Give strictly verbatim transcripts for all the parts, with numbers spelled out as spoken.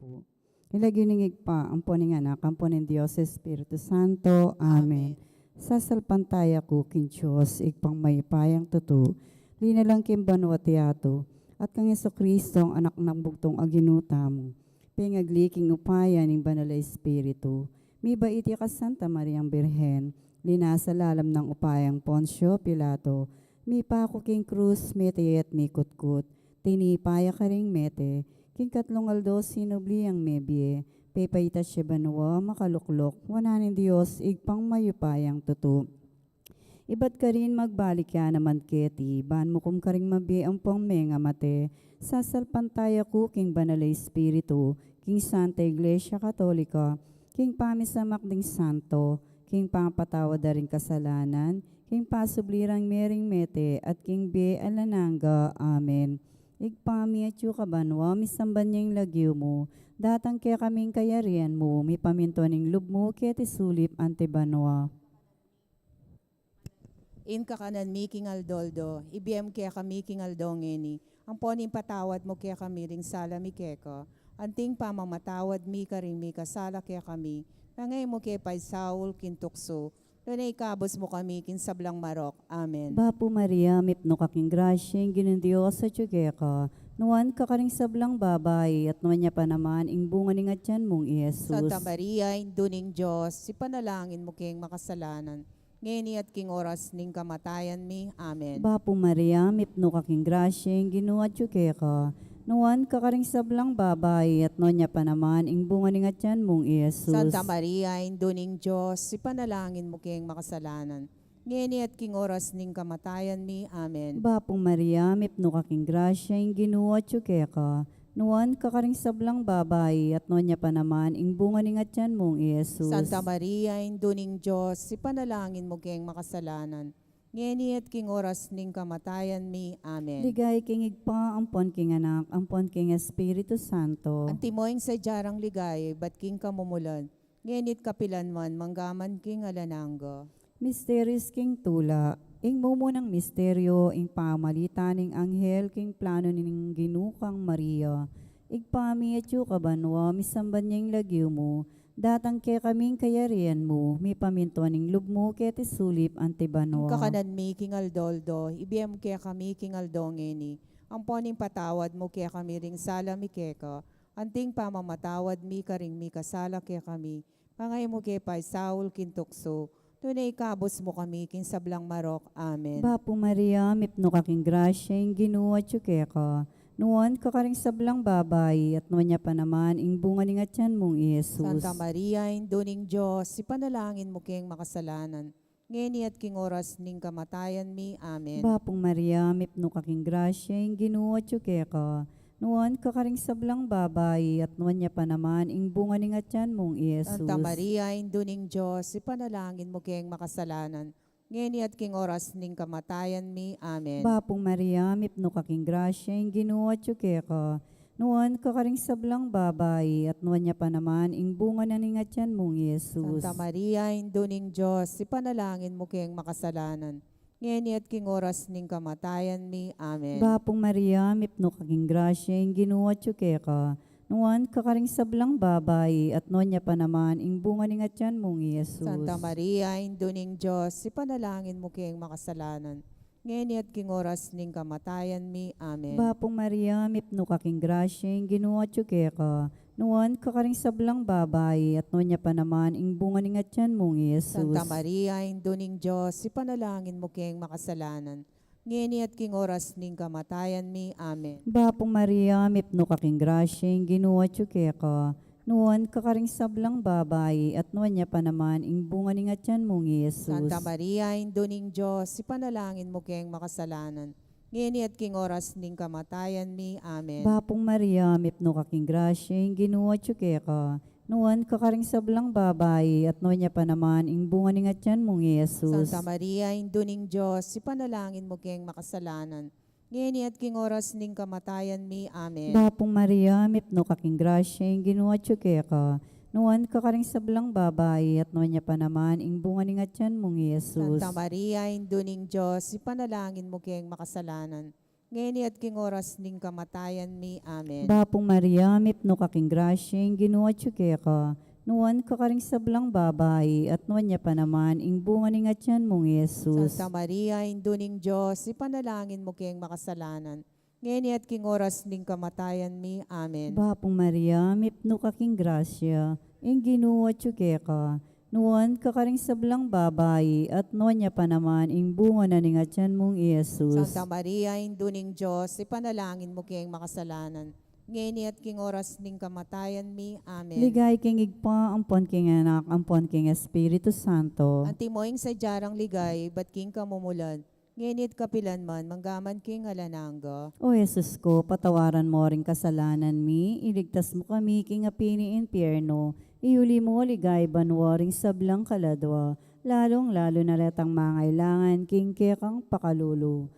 Pu. King lagyu ning Ibpa, ampo ning Anak, ampo ning Dios Espiritu Santo. Amen. Amen. Sasalpantaya ku king Dios, Ibpang mayupayang tutu, linalang king banua at yatu, at kang Jesucristo, Anak nang bugtung a Ginu tamu, pengagli king upaya ning Banal a Espiritu, mibait ya kang Santa Mariang Birhen, linasa lalam nang upayang Poncio Pilato, mipaku king krus, mete ya at mikutkut, tinipa ya karing mete, king katlung aldo sinubli yang mebie, pepaitas ya banua, makaluklok wanan ning Dios Ibpang mayupayang tutu. Ibat karin magbalik ya naman keti, ban mukum karing mabie ampong mengamate. Sasalpantaya ku king Banal a Espiritu, king Santa Iglesia Katolika, king pamisamak ding santo, king pangapatawad da ring kasalanan, king pasubli rang mie ring mete, at king bie alang angga. Amen. Ibpa mi, atsu ka banua, misamban ya ing lagyu mu, datang kekami ing kayarian mu, mipamintuan ing lub mu keti sulip anti banua. Ing kakanan mi king aldo-aldo, ibie mu kekami king aldo ngeni, ampon ipatawad mu kekami ring sala mi keka, anti ing pamamatawad mi karing mikasala kekami, nune e mu ke paisaul king tuksu, nune ikabus mu kami king sablang marok. Amen. Bapu Maria, mipnu ka king grasya, ing Ginung Dios atyu keka, nuan ka karing sablang babai, at nuan ya pa naman ing bunga ning atyan mung i Jesus. Santa Maria, Indu ning Dios, ipanalangin mu keng makasalanan, ngeni at king oras ning kamatayan mi. Amen. Bapu Maria, mipnu ka king grasya, ing Ginu atyu keka, nuan ka karing sablang babai, at nuan ya pa naman ing bunga ning atyan mung i Jesus. Santa Maria, Indu ning Dios, ipanalangin mu keng makasalanan, ngeni at king oras ning kamatayan mi. Amen. Bapu Maria, mipnu ka king grasya, ing Ginu atyu keka, nuan ka karing sablang babai, at nuan ya pa naman ing bunga ning atyan mung i Jesus. Santa Maria, Indu ning Dios, ipanalangin mu keng makasalanan, ngeni at king oras ning kamatayan mi. Amen. Ligaya king Ibpa, ampon king Anak, ampon king Espiritu Santo. Antimo ing sadya rang ligaya ibat king kamumulan, ngeni at kapilan man, mangga man king alang angga. Misterios king tula. Ing mumunang misterio, ing pamamalita ning anghel king plano ning Ginu kang Maria. Ibpa mi atyu ka banua, misamban ya ing lagyu mu, datang kekami ing kayarian mu, mipamintuan ing lub mu keti sulip anti banua. Ing kakanan mi king aldo-aldo, ibie mu kekami king aldo ngeni, ampon ipatawad mu kekami ring sala mi keka, anti ing pamamatawad mi karing mikasala kekami, nune e mu ke paisaul king tuksu, nune ikabus mu kami king sablang marok. Amen. Bapu Maria, mipnu ka king grasya, ing Ginu atyu keka, nuan ka karing sablang babai, at nuan ya pa naman ing bunga ning atyan mung i Jesus. Santa Maria, Indu ning Dios, ipanalangin mu keng makasalanan, ngeni at king oras ning kamatayan mi. Amen. Bapu Maria, mipnu ka king grasya, ing Ginu atyu keka, nuan ka karing sablang babai, at nuan ya pa naman ing bunga ning atyan mung i Jesus. Santa Maria, Indu ning Dios, ipanalangin mu keng makasalanan, ngeni at king oras ning kamatayan mi. Amen. Bapu Maria, mipnu ka king grasya, ing Ginu atyu keka, nuan ka karing sablang babai, at nuan ya pa naman ing bunga na ning atyan mung i Jesus. Santa Maria, Indu ning Dios, ipanalangin mu keng makasalanan, ngeni at king oras ning kamatayan mi. Amen. Bapu Maria, mipnu ka king grasya, ing Ginu atyu keka, nuan ka karing sablang babai, at nuan ya pa naman ing bunga ning atyan mung i Jesus. Santa Maria, Indu ning Dios, ipanalangin mu keng makasalanan, ngeni at king oras ning kamatayan mi. Amen. Bapu Maria, mipnu ka king grasya, ing Ginu atyu keka, nuan ka karing sablang babai, at nuan ya pa naman ing bunga ning atyan mung i Jesus. Santa Maria, Indu ning Dios, ipanalangin mu keng makasalanan, ngeni at king oras ning kamatayan mi. Amen. Bapu Maria, mipnu ka king grasya, ing Ginu atyu keka, nuan ka karing sablang babai, at nuan ya pa naman ing bunga ning atyan mung i Jesus. Santa Maria, Indu ning Dios, ipanalangin mu keng makasalanan, ngeni at king oras ning kamatayan mi. Amen. Bapu Maria, mipnu ka king grasya, ing Ginu atyu keka, nuan ka karing sablang babai, at nuan ya pa naman ing bunga ning atyan mung i Jesus. Santa Maria, Indu ning Dios, ipanalangin mu keng makasalanan, ngeni at king oras ning kamatayan mi. Amen. Bapu Maria, mipnu ka king grasya, ing Ginu atyu keka, nuan ka karing sablang babai, at nuan ya pa naman ing bunga ning atyan mung i Jesus. Santa Maria, Indu ning Dios, ipanalangin mu keng makasalanan, ngeni at king oras ning kamatayan mi. Amen. Bapu Maria, mipnu ka king grasya, ing Ginu atyu keka, nuan ka karing sablang babai, at nuan ya pa naman ing bunga ning atyan mung i Jesus. Santa Maria, Indu ning Dios, ipanalangin mu keng makasalanan, ngeni at king oras ning kamatayan mi. Amen. Bapu Maria, mipnu ka king grasya, ing Ginu atyu keka, nuan ka karing sablang babai, at nuan ya pa naman ing bunga na ning atyan mung i Jesus. Santa Maria, Indu ning Dios, ipanalangin mu keng makasalanan, ngeni at king oras ning kamatayan mi. Amen. Ligaya king Ibpa, ampon king Anak, ampon king Espiritu Santo. Antimo ing sadya rang ligaya ibat king kamumulan, ngeni at kapilan man, manggaman king alang angga. O Jesus ku, patawaran mu ring kasalanan mi, iligtas mu kami king api ning impyernu, iuli mu king banua ring sablang kaladua, lalung-lalu na retang mangailangan king kekang pakalulu.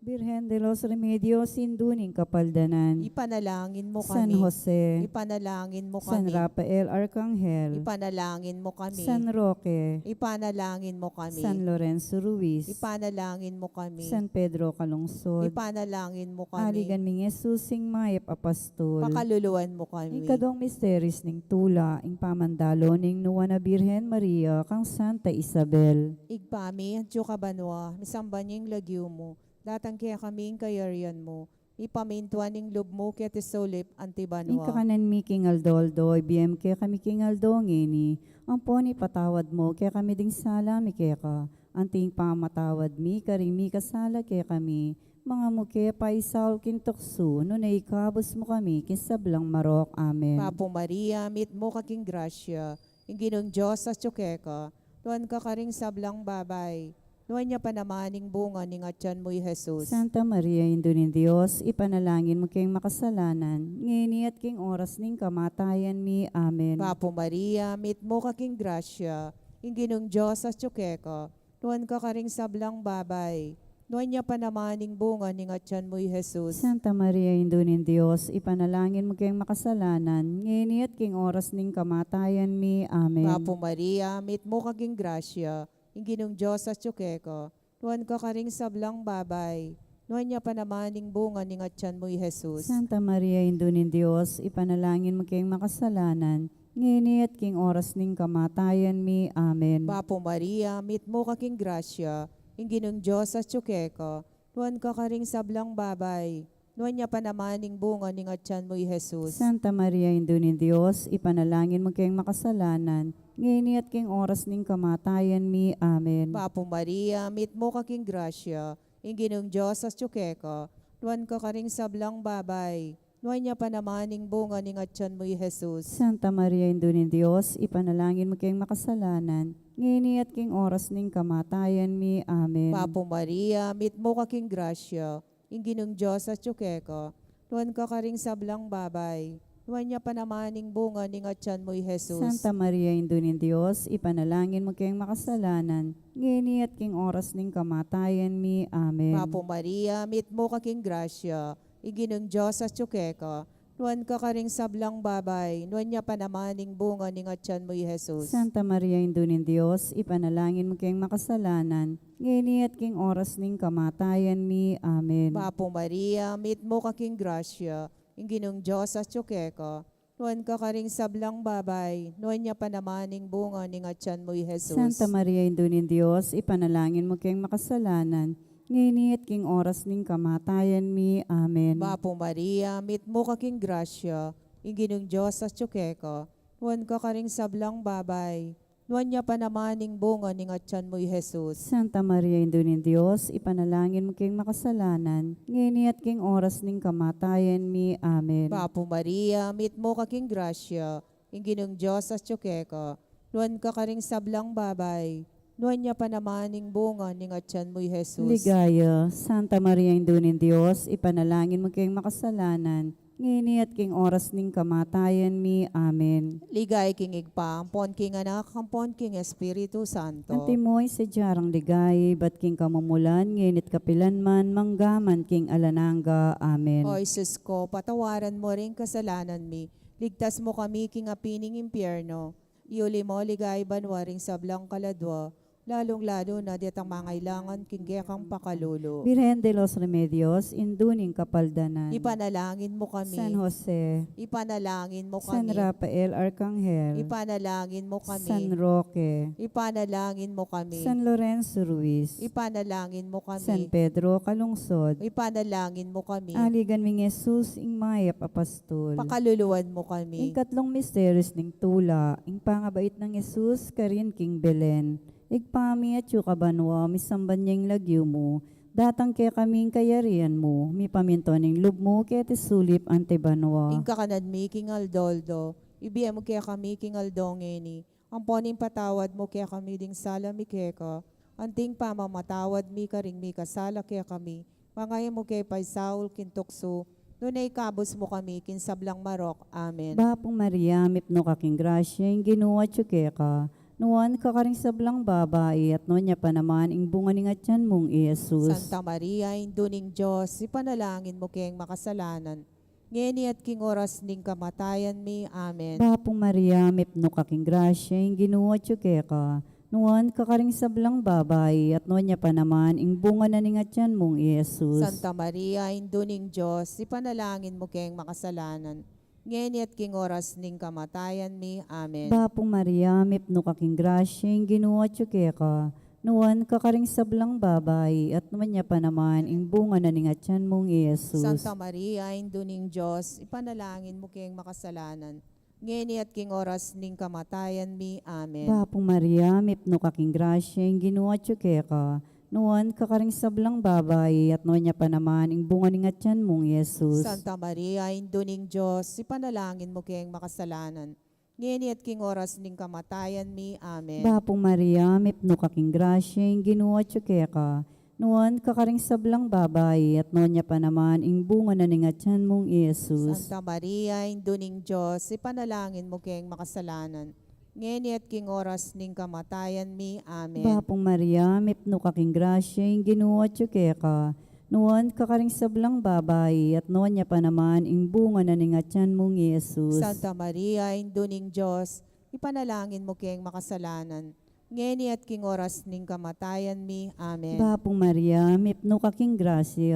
Birhen de los Remedios, Indu ning Kapaldanan. Ipanalangin mu kami. San Jose. Ipanalangin mu kami. San Rafael Arkanghel. Ipanalangin mu kami. San Roque. Ipanalangin mu kami. San Lorenzo Ruiz. Ipanalangin mu kami. San Pedro Calungsod. Ipanalangin mu kami. Aligan ming Jesus, ing mayap a pastul. Pakaluluan mu kami. Ing kaduang misteryus ning tula, ing pamandalo ning Nuan a Birhen Maria kang Santa Isabel. Ibpa mi, atyu ka banua, misamban ya ing lagyu mu, datang kekami ing kayarian mu, mipamintuan ing lub mu keti sulip anti banua. Ing kakanan mi king aldo-aldo, ibie mu kekami king aldo ngeni, ampon ipatawad mu kekami ding sala mi keka, anti ing pamamatawad mi karing mikasala kekami, manga mu ke paisaul king tuksu, nune ikabus mu kami king sablang marok. Amen. Bapu Maria, mitmu ka king grasya, ing Ginung Dios atyu keka, nuan ka karing sablang babai, nuan ya pa naman ing bunga ning atyan mu i Jesus. Santa Maria, Indu ning Dios, ipanalangin mu keng makasalanan, ngeni at king oras ning kamatayan mi. Amen. Bapu Maria, mitmu ka king grasya, ing Ginung Dios atyu keka, nuan ka karing sablang babai, nuan ya pa naman ing bunga ning atyan mu i Jesus. Santa Maria, Indu ning Dios, ipanalangin mu keng makasalanan, ngeni at king oras ning kamatayan mi. Amen. Bapu Maria, mitmu ka king grasya, ing Ginung Dios atyu keka, nuan ka karing sablang babai, nuan ya pa naman ing bunga ning atyan mu i Jesus. Santa Maria, Indu ning Dios, ipanalangin mu keng makasalanan, ngeni at king oras ning kamatayan mi. Amen. Bapu Maria, mitmu ka king grasya, ing Ginung Dios atyu keka, nuan ka karing sablang babai, nuan ya pa naman ing bunga ning atyan mu i Jesus. Santa Maria, Indu ning Dios, ipanalangin mu keng makasalanan, ngeni at king oras ning kamatayan mi. Amen. Bapu Maria, mitmu ka king grasya, ing Ginung Dios atyu keka, nuan ka karing sablang babai, nuan ya pa naman ing bunga ning atyan mu i Jesus. Santa Maria, Indu ning Dios, ipanalangin mu keng makasalanan, ngeni at king oras ning kamatayan mi. Amen. Bapu Maria, mitmu ka king grasya, ing Ginung Dios atyu keka, nuan ka karing sablang babai, nuan ya pa naman ing bunga ning atyan mu i Jesus. Santa Maria, Indu ning Dios, ipanalangin mu keng makasalanan, ngeni at king oras ning kamatayan mi. Amen. Bapu Maria, mitmu ka king grasya, ing Ginung Dios atyu keka, nuan ka karing sablang babai, nuan ya pa naman ing bunga ning atyan mu i Jesus. Santa Maria, Indu ning Dios, ipanalangin mu keng makasalanan, ngeni at king oras ning kamatayan mi. Amen. Bapu Maria, mitmu ka king grasya, ing Ginung Dios atyu keka, nuan ka karing sablang babai, nuan ya pa naman ing bunga ning atyan mu i Jesus. Santa Maria, Indu ning Dios, ipanalangin mu keng makasalanan, ngeni at king oras ning kamatayan mi. Amen. Bapu Maria, mitmu ka king grasya, ing Ginung Dios atyu keka, nuan ka karing sablang babai, nuan ya pa naman ing bunga ning atyan mu i Jesus. Santa Maria, Indu ning Dios, ipanalangin mu keng makasalanan, ngeni at king oras ning kamatayan mi. Amen. Bapu Maria, mitmu ka king grasya, ing Ginung Dios atyu keka, nuan ka karing sablang babai, nuan ya pa naman ing bunga ning atyan mu i Jesus. Ligaya, Santa Maria, Indu ning Dios, ipanalangin mu keng makasalanan, ngeni at king oras ning kamatayan mi. Amen. Ligaya king Ibpa, ampon king Anak, ampon king Espiritu Santo. Antimo ing sadya rang ligaya, ibat king kamumulan, ngeni at kapilan man, manggaman king alang angga. Amen. O Jesus ko, patawaran mu ring kasalanan mi, ligtas mu kami king api ning impyernu, iuli mu king banua ring sablang kaladua, lalung-lalu na detang mangailangan king kekang pakalulu. Birhen de los Remedios, Indu ning Kapaldanan. Ipanalangin mo kami. San Jose. Ipanalangin mo kami. San Rafael Arkanghel. Ipanalangin mo kami. San Roque. Ipanalangin mo kami. San Lorenzo Ruiz. Ipanalangin mo kami. San Pedro Calungsod. Ipanalangin mo kami. Aligan ming Jesus, ing mayap a pastul. Pakaluluan mo kami. Ing katlung misteryos ning tula, ing pangabait nang Jesus karin king Belen. Ibpa mi, atsu ka banua, misamban ya ing lagyu mu, datang kekami ing kayarian mu, mipamintuan ing lub mu keti sulip anti banua. Ing kakanan mi king aldo-aldo, ibie mu kekami king aldo ngeni, ampon ipatawad mu kekami ding sala mi keka, anti ing pamamatawad mi karing mikasala kekami, manga e mu ke paisaul king tuksu, nune ikabus mu kami king sablang marok. Amen. Bapu Maria, mipnu ka king grasya, ing Ginu atyu keka, nuan ka karing sablang babai, at nuan ya pa naman ing bunga ning atyan mung i Jesus. Santa Maria, Indu ning Dios, ipanalangin mu keng makasalanan, ngeni at king oras ning kamatayan mi. Amen. Bapu Maria, mipnu ka king grasya, ing Ginu atyu keka, nuan ka karing sablang babai, at nuan ya pa naman ing bunga na ning atyan mung i Jesus. Santa Maria, Indu ning Dios, ipanalangin mu keng makasalanan, ngeni at king oras ning kamatayan mi. Amen. Bapu Maria, mipnu ka king grasya, ing Ginu atyu keka, nuan ka karing sablang babai, at nuan ya pa naman ing bunga na ning atyan mung i Jesus. Santa Maria, Indu ning Dios, ipanalangin mu keng makasalanan, ngeni at king oras ning kamatayan mi. Amen. Bapu Maria, mipnu ka king grasya, ing Ginu atyu keka, nuan ka karing sablang babai, at nuan ya pa naman ing bunga ning atyan mung i Jesus. Santa Maria, Indu ning Dios, ipanalangin mu keng makasalanan, ngeni at king oras ning kamatayan mi. Amen. Bapu Maria, mipnu ka king grasya, ing Ginu atyu keka, nuan ka karing sablang babai, at nuan ya pa naman ing bunga na ning atyan mung i Jesus. Santa Maria, Indu ning Dios, ipanalangin mu keng makasalanan, ngeni at king oras ning kamatayan mi. Amen. Bapu Maria, mipnu ka king grasya, ing Ginu atyu keka, nuan ka karing sablang babai, at nuan ya pa naman ing bunga na ning atyan mung i Jesus. Santa Maria, Indu ning Dios, ipanalangin mu keng makasalanan, ngeni at king oras ning kamatayan mi. Amen. Bapu Maria, mipnu ka king grasya,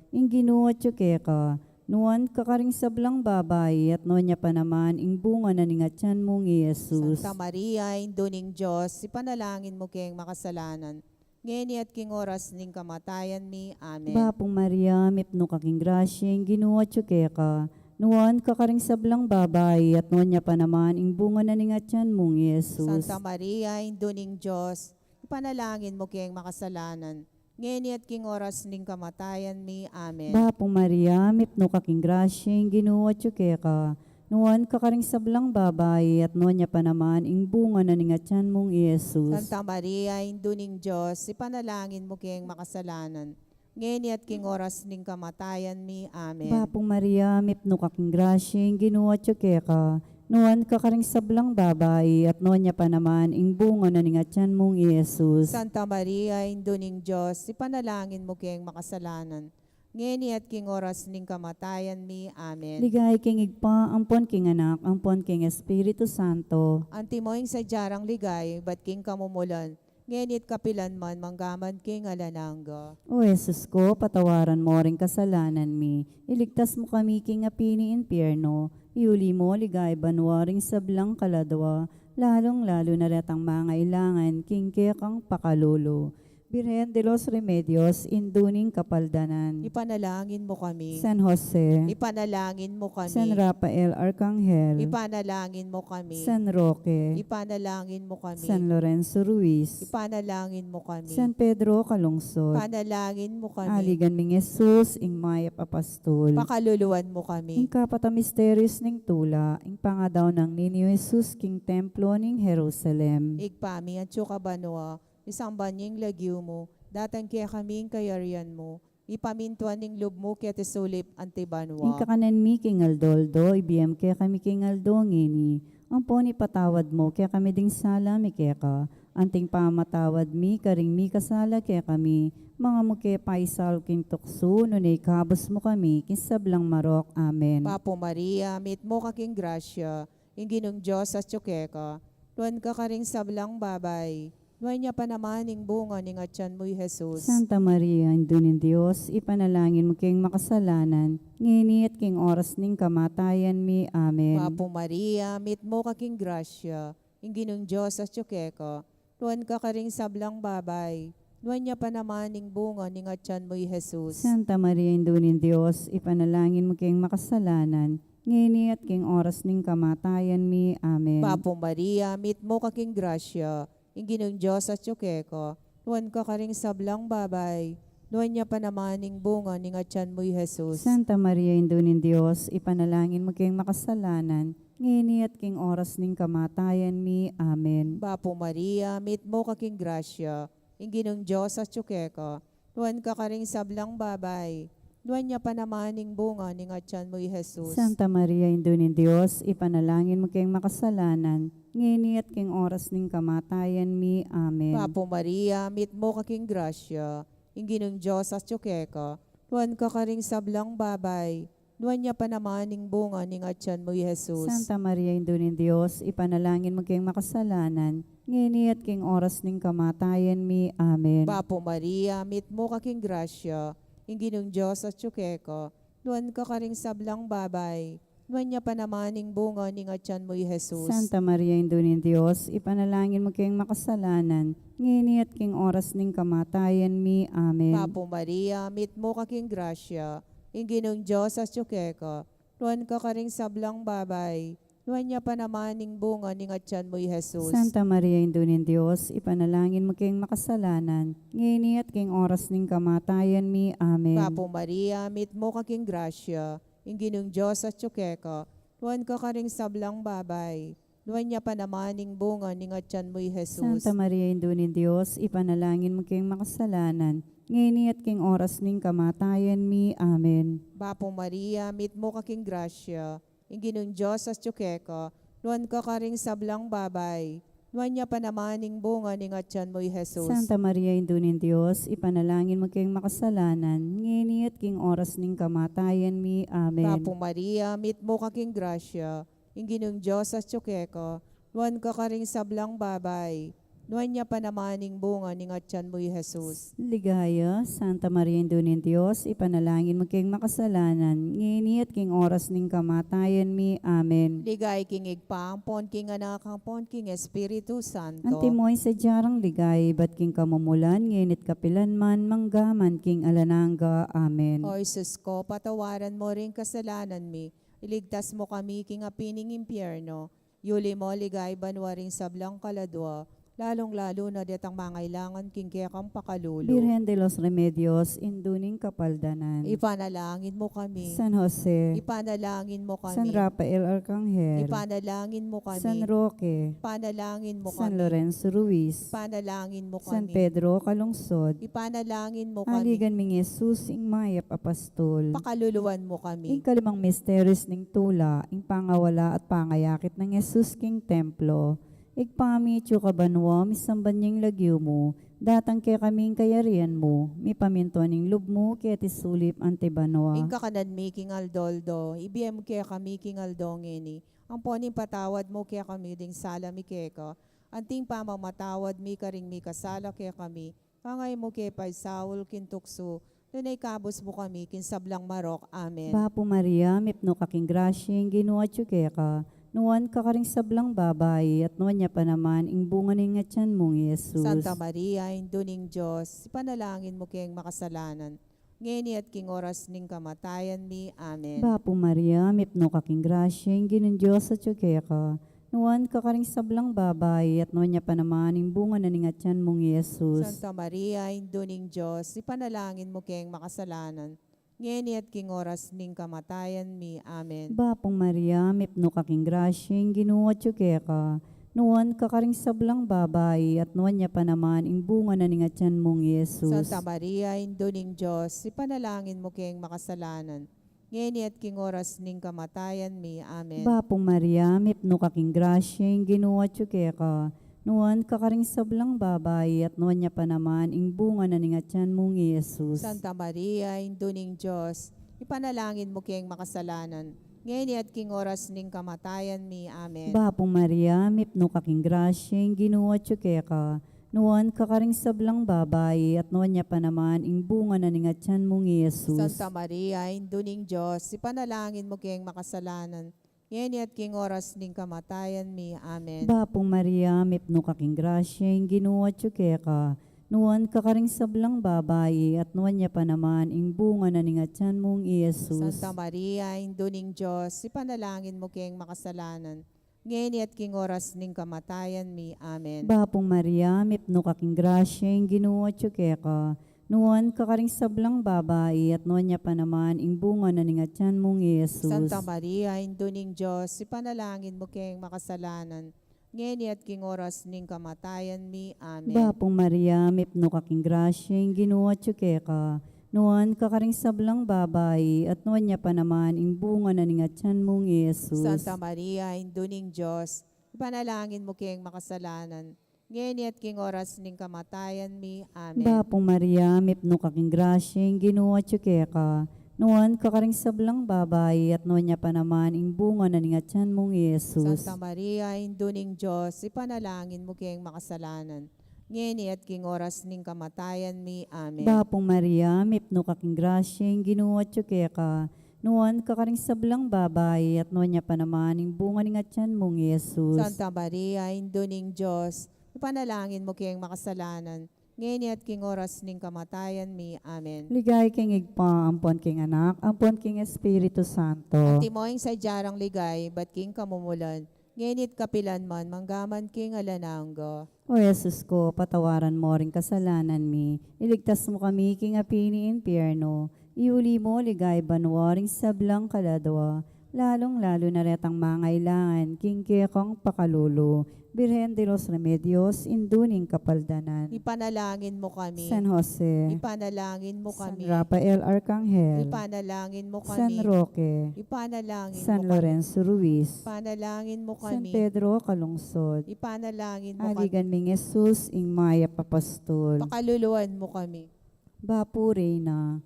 ing Ginu atyu keka, nuan ka karing sablang babai, at nuan ya pa naman ing bunga na ning atyan mung i Jesus. Santa Maria, Indu ning Dios, ipanalangin mu keng makasalanan, ngeni at king oras ning kamatayan mi. Amen. Bapu Maria, mipnu ka king grasya, ing Ginu atyu keka, nuan ka karing sablang babai, at nuan ya pa naman ing bunga na ning atyan mung i Jesus. Santa Maria, Indu ning Dios, ipanalangin mu keng makasalanan, ngeni at king oras ning kamatayan mi. Amen. Bapu Maria, mipnu ka king grasya, ing Ginu atyu keka, nuan ka karing sablang babai, at nuan ya pa naman ing bunga na ning atyan mung i Jesus. Santa Maria, Indu ning Dios, ipanalangin mu keng makasalanan, ngeni at king oras ning kamatayan mi. Amen. Bapu Maria, mipnu ka king grasya, ing Ginu atyu keka, nuan ka karing sablang babai, at nuan ya pa naman ing bunga na ning atyan mung i Jesus. Santa Maria, Indu ning Dios, ipanalangin mu keng makasalanan, ngeni at king oras ning kamatayan mi. Amen. Ligaya king Ibpa, ampon king Anak, ampon king Espiritu Santo. Antimo ing sadya rang ligaya, ibat king kamumulan, ngeni at kapilan man, manggaman king alang angga. O Jesus ko, patawaran mo ring kasalanan mi, iligtas mo kami king api ning impyerno, iuli mo king banua ring sablang kaladua, lalung-lalu na retang mangailangan king kekang pakalulu. Birhen de los Remedios, Indu ning Kapaldanan. Ipanalangin mo kami. San Jose. Ipanalangin mo kami. San Rafael Arkanghel. Ipanalangin mo kami. San Roque. Ipanalangin mo kami. San Lorenzo Ruiz. Ipanalangin mo kami. San Pedro Calungsod. Ipanalangin mo kami. Aligan ming Jesus, ing mayap a pastul. Pakaluluan mo kami. Ing kapat a misteryos ning tula, ing pangadaun nang Niñu Jesus king templo ning Jerusalem. Ibpa mi, atsu ka banua, misamban ya ing lagyu mu, datang kekami ing kayarian mu, mipamintuan ing lub mu keti sulip anti banua. Ing kakanan mi king aldo-aldo, ibie mu kekami king aldo ngeni, ampon ipatawad mu kekami ding sala mi keka, anti ing pamamatawad mi karing mikasala kekami, manga e mu ke paisaul king tuksu, nune ikabus mu kami king sablang marok. Amen. Bapu Maria, mitmu ka king grasya, ing Ginung Dios atyu keka, nuan ka karing sablang babai, Nuan ya pa naman ing bunga ning atian mu, i Jesus. Santa Maria, Indu ning Dios, ipanalangin mu keng makasalanan, ngeni at king oras ning kamatayan mi. Amen. Bapu Maria, mitmu ka king grasya, ing Ginung Dios atyu keka, nuan ka karing sablang babai, nuan ya pa naman ing bunga ning atian mu, i Jesus. Santa Maria, Indu ning Dios, ipanalangin mu keng makasalanan, ngeni at king oras ning kamatayan mi. Amen. Bapu Maria, mitmu ka king grasya, ing Ginung Dios atyu keka, nuan ka karing sablang babai, nuan ya pa naman ing bunga ning atian mu, i Jesus. Santa Maria, Indu ning Dios, ipanalangin mu keng makasalanan, ngeni at king oras ning kamatayan mi. Amen. Bapu Maria, mitmu ka king grasya, ing Ginung Dios atyu keka, nuan ka karing sablang babai, nuan ya pa naman ing bunga ning atian mu, i Jesus. Santa Maria, Indu ning Dios, ipanalangin mu keng makasalanan, ngeni at king oras ning kamatayan mi. Amen. Bapu Maria, mitmu ka king grasya, ing Ginung Dios atyu keka, nuan ka karing sablang babai, nuan ya pa naman ing bunga ning atian mu, i Jesus. Santa Maria, Indu ning Dios, ipanalangin mu keng makasalanan, ngeni at king oras ning kamatayan mi. Amen. Bapu Maria, mitmu ka king grasya, ing Ginung Dios atyu keka, nuan ka karing sablang babai, nuan ya pa naman ing bunga ning atian mu, i Jesus. Santa Maria, Indu ning Dios, ipanalangin mu keng makasalanan, ngeni at king oras ning kamatayan mi. Amen. Bapu Maria, mitmu ka king grasya, ing Ginung Dios atyu keka, nuan ka karing sablang babai, nuan ya pa naman ing bunga ning atian mu, i Jesus. Santa Maria, Indu ning Dios, ipanalangin mu keng makasalanan, ngeni at king oras ning kamatayan mi. Amen. Bapu Maria, mitmu ka king grasya, ing Ginung Dios atyu keka, nuan ka karing sablang babai, nuan ya pa naman ing bunga ning atian mu, i Jesus. Santa Maria, Indu ning Dios, ipanalangin mu keng makasalanan, ngeni at king oras ning kamatayan mi. Amen. Bapu Maria, mitmu ka king grasya, ing Ginung Dios atyu keka, nuan ka karing sablang babai, nuan ya pa naman ing bunga ning atian mu, i Jesus. Santa Maria, Indu ning Dios, ipanalangin mu keng makasalanan, ngeni at king oras ning kamatayan mi. Amen. Bapu Maria, mitmu ka king grasya, ing Ginung Dios atyu keka, nuan ka karing sablang babai, nuan ya pa naman ing bunga ning atian mu, i Jesus. Ligaya, Santa Maria, Indu ning Dios, ipanalangin mu keng makasalanan, ngeni at king oras ning kamatayan mi. Amen. Ligaya king Ibpa, ampon king Anak, ampon king Espiritu Santo. Antimo ing sadya rang ligaya ibat king kamumulan, ngeni at kapilan man, mangga man king alang angga. Amen. O Jesus ko, patawaran mu ring kasalanan mi, iligtas mu kami king api ning impyerno, yuli mu king banua ring sablang kaladua, lalung-lalu na detang mangailangan king kekang pakalulu. Birhen de los Remedios, Indu ning Kapaldanan. Ipanalangin mu kami. San Jose. Ipanalangin mu kami. San Rafael Arcangel. Ipanalangin mu kami. San Roque. Ipanalangin mu kami. San Lorenzo Ruiz. Ipanalangin mu kami. San Pedro Calungsod. Ipanalangin mu kami. Aligan ming Jesus, ing mayap a pastul. Pakaluluan mu kami. Ing kalimang misteryos ning tula, ing pangawala at pangayakit nang Jesus king templo. Ibpa mi, atsu ka banua, misamban ya ing lagyu mu, datang kekami ing kayarian mu, mipamintuan ing lub mu keti sulip anti banua. Ing kakanan mi king aldo-aldo, ibie mu kekami king aldo ngeni, ampon ipatawad mu kekami ding sala mi keka, anti ing pamamatawad mi karing mikasala kekami, nune e mu ke paisaul king tuksu, nune ikabus mu kami king sablang marok. Amen. Bapu Maria, mipnu ka king grasya, ing Ginu atyu keka, nuan ka karing sablang babai, at nuan ya pa naman ing bunga ning atian mung Jesus. Santa Maria, Indu ning Dios, ipanalangin mu keng makasalanan, ngeni at king oras ning kamatayan mi. Amen. Bapu Maria, mipnu ka king grasya, ing Ginung Dios atyu keka, nuan ka karing sablang babai, at nuan ya pa naman ing bunga na ning atian mung Jesus. Santa Maria, Indu ning Dios, ipanalangin mu keng makasalanan, ngeni at king oras ning kamatayan mi. Amen. Bapu Maria, mipnu ka king grasya, ing Ginu atyu keka, nuan ka karing sablang babai, at nuan ya pa naman ing bunga na ning atian mung Jesus. Santa Maria, Indu ning Dios, ipanalangin mu keng makasalanan, ngeni at king oras ning kamatayan mi. Amen. Bapu Maria, mipnu ka king grasya, ing Ginu atyu keka, nuan ka karing sablang babai, at nuan ya pa naman ing bunga na ning atian mung Jesus. Santa Maria, Indu ning Dios, ipanalangin mu keng makasalanan, ngeni at king oras ning kamatayan mi. Amen. Bapu Maria, mipnu ka king grasya, ing Ginu atyu keka, nuan ka karing sablang babai, at nuan ya pa naman ing bunga na ning atian mung i Jesus. Santa Maria, Indu ning Dios, ipanalangin mu keng makasalanan, ngeni at king oras ning kamatayan mi. Amen. Bapu Maria, mipnu ka king grasya, ing Ginu atyu keka, nuan ka karing sablang babai, at nuan ya pa naman ing bunga na ning atian mung i Jesus. Santa Maria, Indu ning Dios, ipanalangin mu keng makasalanan, ngeni at king oras ning kamatayan mi. Amen. Bapu Maria, mipnu ka king grasya, ing Ginu atyu keka, nuan ka karing sablang babai, at nuan ya pa naman ing bunga na ning atian mung i Jesus. Santa Maria, Indu ning Dios, ipanalangin mu keng makasalanan, ngeni at king oras ning kamatayan mi. Amen. Bapu Maria, mipnu ka king grasya, ing Ginu atyu keka, nuan ka karing sablang babai, at nuan ya pa naman ing bunga na ning atian mung i Jesus. Santa Maria, Indu ning Dios, ipanalangin mu keng makasalanan, ngeni at king oras ning kamatayan mi. Amen. Bapu Maria, mipnu ka king grasya, ing Ginu atyu keka, nuan ka karing sablang babai, at nuan ya pa naman ing bunga na ning atian mung i Jesus. Santa Maria, Indu ning Dios, ipanalangin mu keng makasalanan, ngeni at king oras ning kamatayan mi. Amen. Bapu Maria, mipnu ka king grasya, ing Ginu atyu keka, nuan ka karing sablang babai, at nuan ya pa naman ing bunga ning atian mung i Jesus. Santa Maria, Indu ning Dios, ipanalangin mu keng makasalanan, ngeni at king oras ning kamatayan mi. Amen. Ligaya king Ibpa, ampon king Anak, ampon king Espiritu Santo. Antimo ing sadya rang ligaya ibat king kamumulan, ngeni at kapilan man, manggaman king alang angga. O Jesus ku, patawaran mu ring kasalanan mi, iligtas mu kami king api ning impyernu, iuli mu king banua ring sablang kaladua, lalung-lalu na retang mangailangan king kekang pakalulu. Birhen de los Remedios, Indu ning Kapaldanan. Ipanalangin mu kami. San Jose. Ipanalangin mu kami. San Rafael Arcangel. Ipanalangin mu kami. San Roque. Ipanalangin mu kami. San Lorenzo Ruiz. Ipanalangin mu kami. San Pedro Calungsod. Ipanalangin mu kami. Aligan ming Jesus, ing mayap a pastul. Pakaluluan mu kami. Bapu Reyna,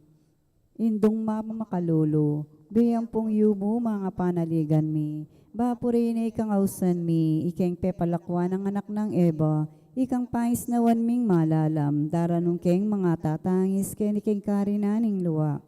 Indung mapamakalulu, bie ampong yumu, manga panaligan mi. Bapu Reyna, ikang ausan mi, ikeng pepalakuan nang anak nang Eva, ikang pangisnawan ming malalam, daranun keng mangatatangis keni keng karinan ning lua.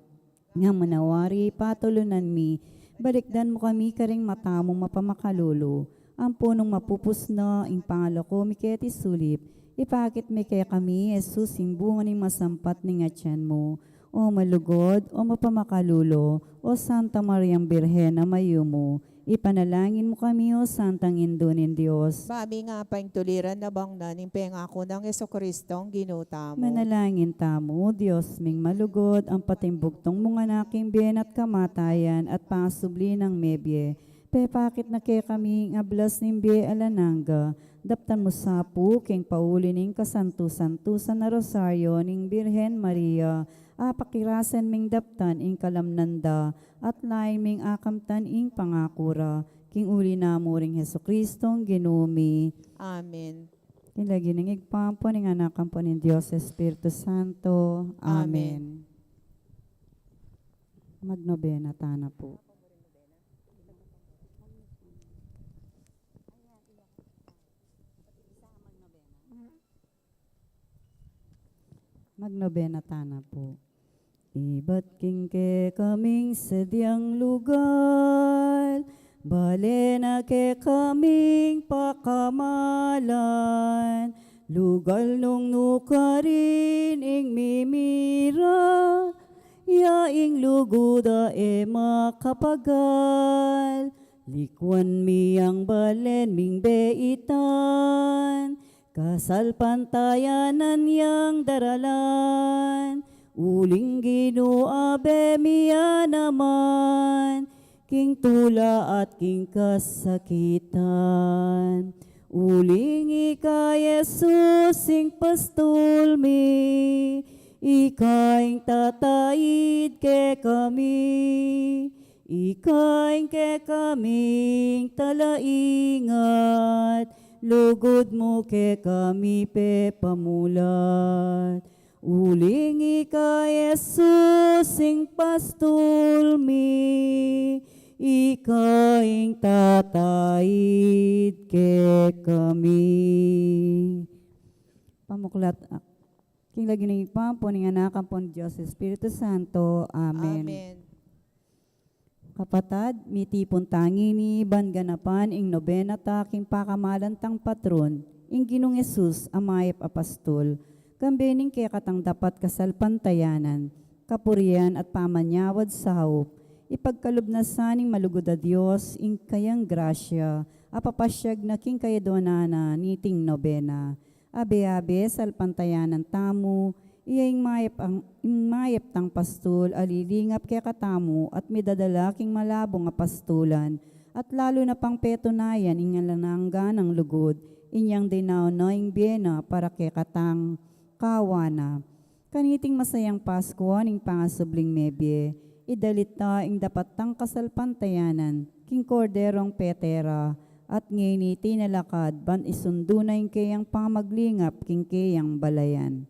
Ngan manawari patulunan mi, balikdan mu kami karing mata mung mapamakalulu. Ampo nung mapupus na ing pangalako mi keti sulip, ipakit me kekami i Jesus, ing bunga ning masampat ning atian mu. O malugud, o mapamakalulu, o Santa Mariang Birhen a mayumu, ipanalangin mu kami, o Santang Indu ning Dios. Ba ming apaintuliran na bang na ning pengaku nang Jesucristong Ginu tamu. Manalangin tamu. Dios ming malugud, ampon ing bugtung mung anak king bie na at kamatayan at pasubli nang mebie, pepakit na kekami ing ablas ning bie alang angga. Daptan mu sa pu king pauli ning kasantu-santusan a Rosario ning Birhen Maria, apakirasan ming daptan ing kalamnan da, at lain ming akamtan ing pangaku ra, king uli na mu ring Jesucristong Ginu mi. Amen. King lagyu ning Ibpa, ampon ning Anak, ampon ning Dios Espiritu Santo. Amen. Amen. Magnobena tana pu. Magnobena tana pu. Ibat king kekaming sadyang lugal, bale na kekaming pakamalan, lugal nung nukarin ing mimira, ya ing lugud a e makapagal, likuan mi yang balen ming beitan, kasalpantayanan yang daralan, uling Ginu abe mi ya naman, king tula at king kasakitan. Uling ika Jesus ing pastul mi, ika ing tataid kekami, ika ing kekaming talaingat, lugud mu kekami pepamulat. Uling ika Jesus ing pastul mi, ika ing tataid kekami. Aklat, ah, king lagyu ning Ibpa, ampon ning Anak, ampon Dios Espiritu Santo. Amen. Amen. Kapatad, mitipun ta ngeni ban ganapan ing nobena ta king pakamalan tang patron, ing Ginung Jesus a mayap a pastul, kambe ning kekatang dapat kasalpantayanan, kapurian at pamanyawad saup. Ipagkalub na sa ning malugud a Dios ing kayang grasya, a papasyag na king kayaduanan na niting nobena. Abe-abe, salpantayanan tamu, iya ing mayap, ang, ing mayap tang pastul a lilingap kekatamu at midadala king malabung a pastulan, at lalu na pang petunayan ing alang angga nang lugud, inyang dinaun na ing bie na para kekatang kawa na. Kaniting masayang Paskua ning pangasubling mebie, idalit ta ing dapat tang kasalpantayanan king Korderong pete ra, at ngeni tinalakad ban isundu na ing keyang pamaglingap king keyang balayan.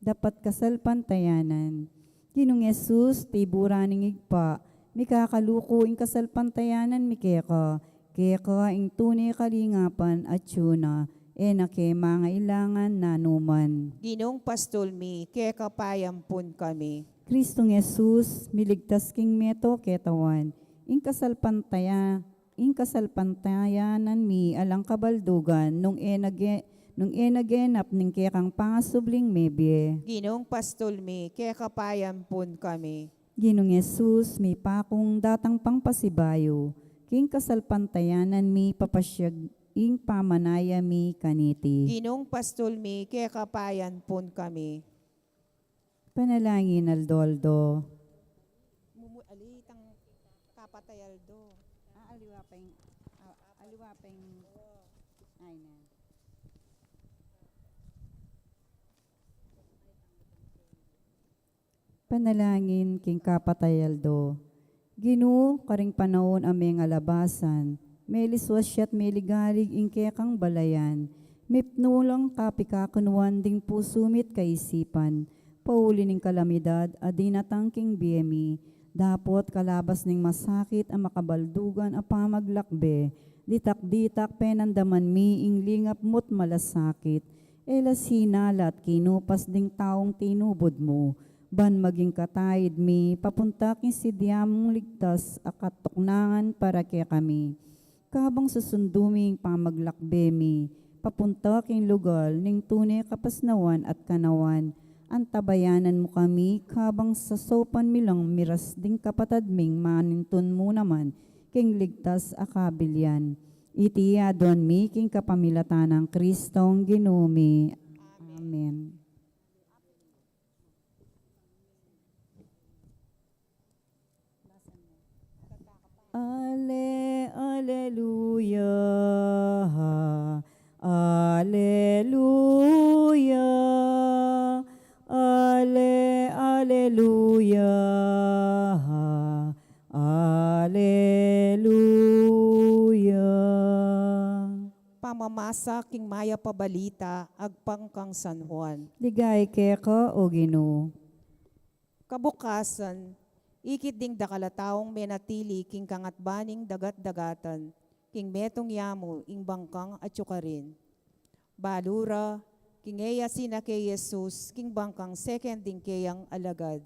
Dapat kasalpantayanan. Ginung Jesus, tiburan ning Ibpa, mikakaluku ing kasalpantayanan mi keka, keka ing tune kalingapan atyu na, e na ke mangailangan nanuman. Ginung pastul mi, keka payampun kami. Kristong Jesus, miligtas king meto ketawan, ing kasalpantaya-, ing kasalpantayanan mi alang kabaldugan, nung e nage-, nung e nagenap ning kekang pangasubling mebie. Ginung pastul mi, keka payampun kami. Ginung Jesus, mipakung datang pang pasibayu, king kasalpantayanan mi papasyag ing pamanaya mi kaniti. Ginung pastul mi, keka payampun kami. Panalangin aldo-aldo. Mumu-, ali tang kapatay aldo. Ah, aliwa pa ing, ah, aliwa pa ing, ay na. Panalangin king kapatay aldo. Ginu, karing panaun a mengalabasan, meliswas ya't meligalig ing kekang balayan, mipnu lang kapikakunuan ding pusu mi't kaisipan, pauli ning kalamidad a dinatang king bie mi, dapot kalabas ning masakit a makabaldugan a pamaglakbe, ditak-ditak penandaman mi ing lingap mu't malasakit, e la sinala at kinupas ding taung tinubud mu, ban maging kataid mi, papunta king sidya mung ligtas a katuknangan para kekami. Kabang susundu mi ing pamaglakbe mi, papunta king lugal ning tune kapasnawan at kanawan, antabayanan mu kami, kabang sasaupan mi lang miras ding kapatad ming manintun mu naman king ligtas a kabilian. Iti aduan mi king kapamilatan nang Kristong Ginu mi. Amen. Ale, aleluya, aleluya, ale, aleluya, aleluya. Pamamasa king Mayap a Balita agpang kang San Juan. Ligaya keka, O Ginu. Kabukasan, ikit ding dakal a taung menatili king kangatban ning dagat-dagatan, king metung ya mu ing bangkang atyu karin. Balu ra, king e ya sinake i Jesus king bangkang seken ding keyang alagad.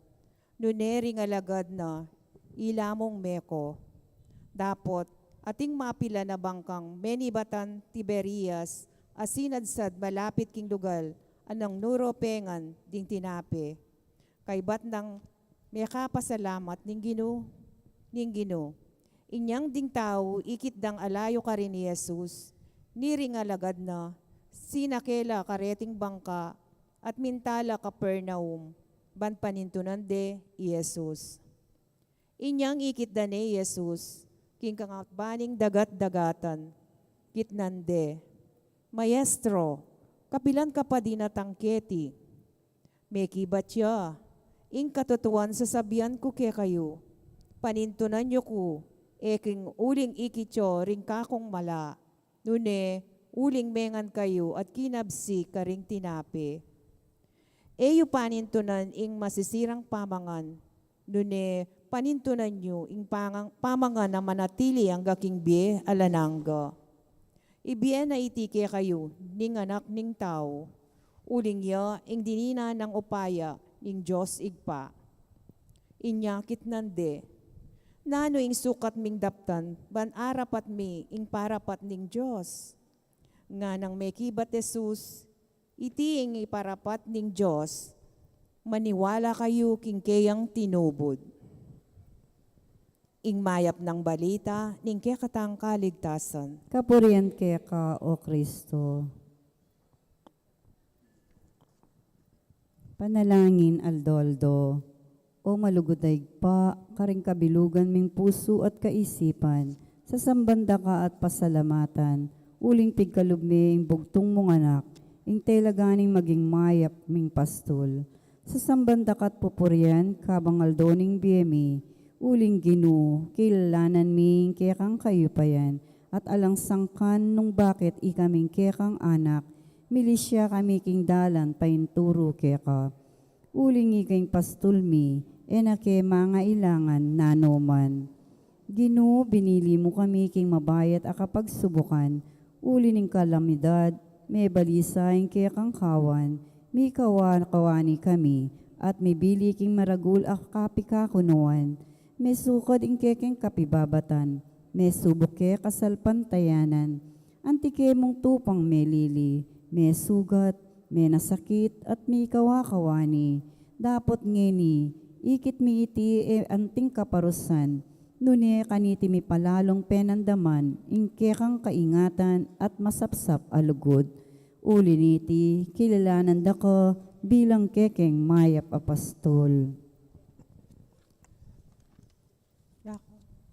Nune ring alagad na, ila mung meko. Dapot, ating mapilan a bangkang menibatan Tiberias, a sinadsad malapit king lugal a nang nuropengan ding tinape. Kaybat nang mekapasalamat ning Ginu, ning Ginu. Inyang ding tau ikit dang alayu karin i Jesus, niring alagad na, sinake la kareting bangka, at minta la Capernaum, ban panintunan de i Jesus. Inyang ikit da ne i Jesus king kangatban ning dagat-dagatan, kitnan de, "Maestro, kapilan ka pa dinatang keti?" Mekibat ya, "Ing katutuan sasabian ku kekayu, panintunan yu ku e king uling ikit yu ring kakung mala, nune uling mengan kayu at kinabsi karing tinape. E yu panintunan ing masisirang pamangan, nune panintunan yu ing pangang-, pamangan a manatili angga king bie alang angga. Ibie na iti kekayu ning Anak ning Tau, Uling ya ing dininan nang upaya ning Dios Ibpa. Inya kitnan de, nanu ing sukat ming daptan ban arapat mi ing parapat ning Dios? Nganang mekibat Jesus, iti ing iparapat ning Dios, maniwala kayu king keyang tinubud. Ing mayap nang balita ning kekatang kaligtasan. Kapurian keka, O Kristo. Panalangin aldo-aldo. O malugud a Ibpa, karing kabilugan ming pusu at kaisipan, sasamban da ka at pasalamatan, uling pigkalub me ing bugtung mung Anak, ing tela ganing maging mayap ming pastul. Sasamban da ka at pupurian, kabang aldo ning bie mi, uling Ginu, kilalanan mi ing kekang kayupayan, at alang sangkan nung bakit ikaming kekang anak, milisya kami king dalan painturu keka. Uling ika ing pastul mi, e na ke mangailangan nanu man. Ginu, binili mu kami king mabayat a kapagsubukan, uli ning kalamidad, mebalisa ing kekang kawan, mikawa-kawani kami, at mibili king maragul a kapikakunuan, mesukad ing kekeng kapibabatan, mesubuk ke kasalpantayanan, anti ke mung tupang melili, mesugat, menasakit, at mikawa-kawani. Dapot ngeni, ikit mi iti e anting kaparusan, nune kaniti mi palalung penandaman ing kekang kaingatan at masapsap a lugud. Uli niti, kilalanan da ka bilang kekeng mayap a pastul.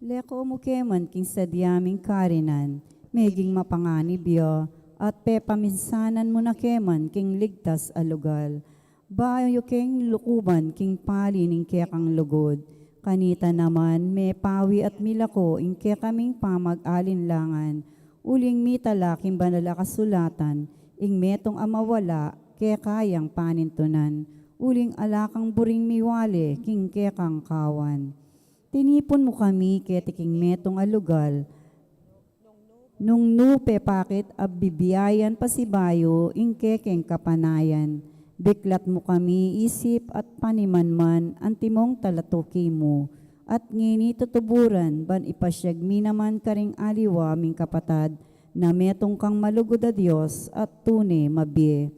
Leko mu ke man king sadya ming karinan, meging mapanganib ya, at pepaminsanan mu na ke man king ligtas a lugal. Bayu keng lukuban king pali ning kekang lugud. Kanita naman, mepawi at milako ing kekaming pamag-alinlangan, uling mitala king banal a kasulatan, ing metung a mawala, keka yang panintunan, uling ala kang buring miwale king kekang kawan. Tinipun mu kami keti king metung a lugal, nung nu pepakit a bibiayan pasibayu ing kekeng kapanayan. Biklat mu kami isip at panimanman antimong talatuki mu, at ngeni tutuburan ban ipasyag mi naman karing aliwa ming kapatad na metung kang malugud a Dios at tune mabie.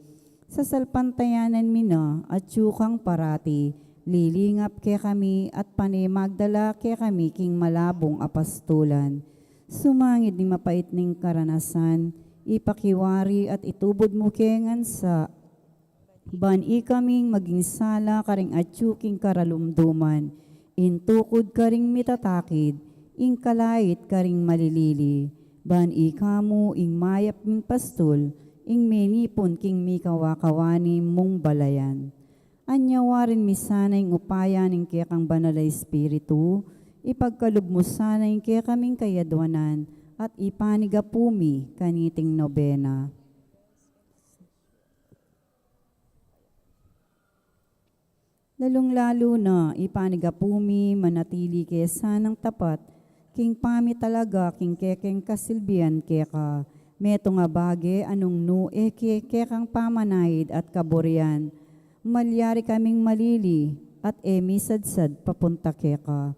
Sasalpantayanan mi na, atyu kang parati, lilingap kekami at pane magdala kekami king malabung a pastulan. Sumangid ning mapait ning karanasan, ipakiwari at itubud mu ke ngan sa ban ikaming maging sala karing atyu king karalumduman, ing tukud karing mitatakid, ing kalait karing malilili, ban ika mu ing mayap ming pastul, ing menipun king mikawa-kawani mung balayan. Anyawarin mi sana ing upaya ning kekang banal a Espiritu, ipagkalub mu sana ing kekaming kayadwanan, at ipanigapu mi kaniting nobena. Lalung-lalu na, ipanigapu mi manatili ke sanang tapat king pamitalaga king kekeng kasilbian keka, metung a bage a nung nu e ke kekang pamanaid at kaburian, malyari kaming malili at e misadsad papunta keka.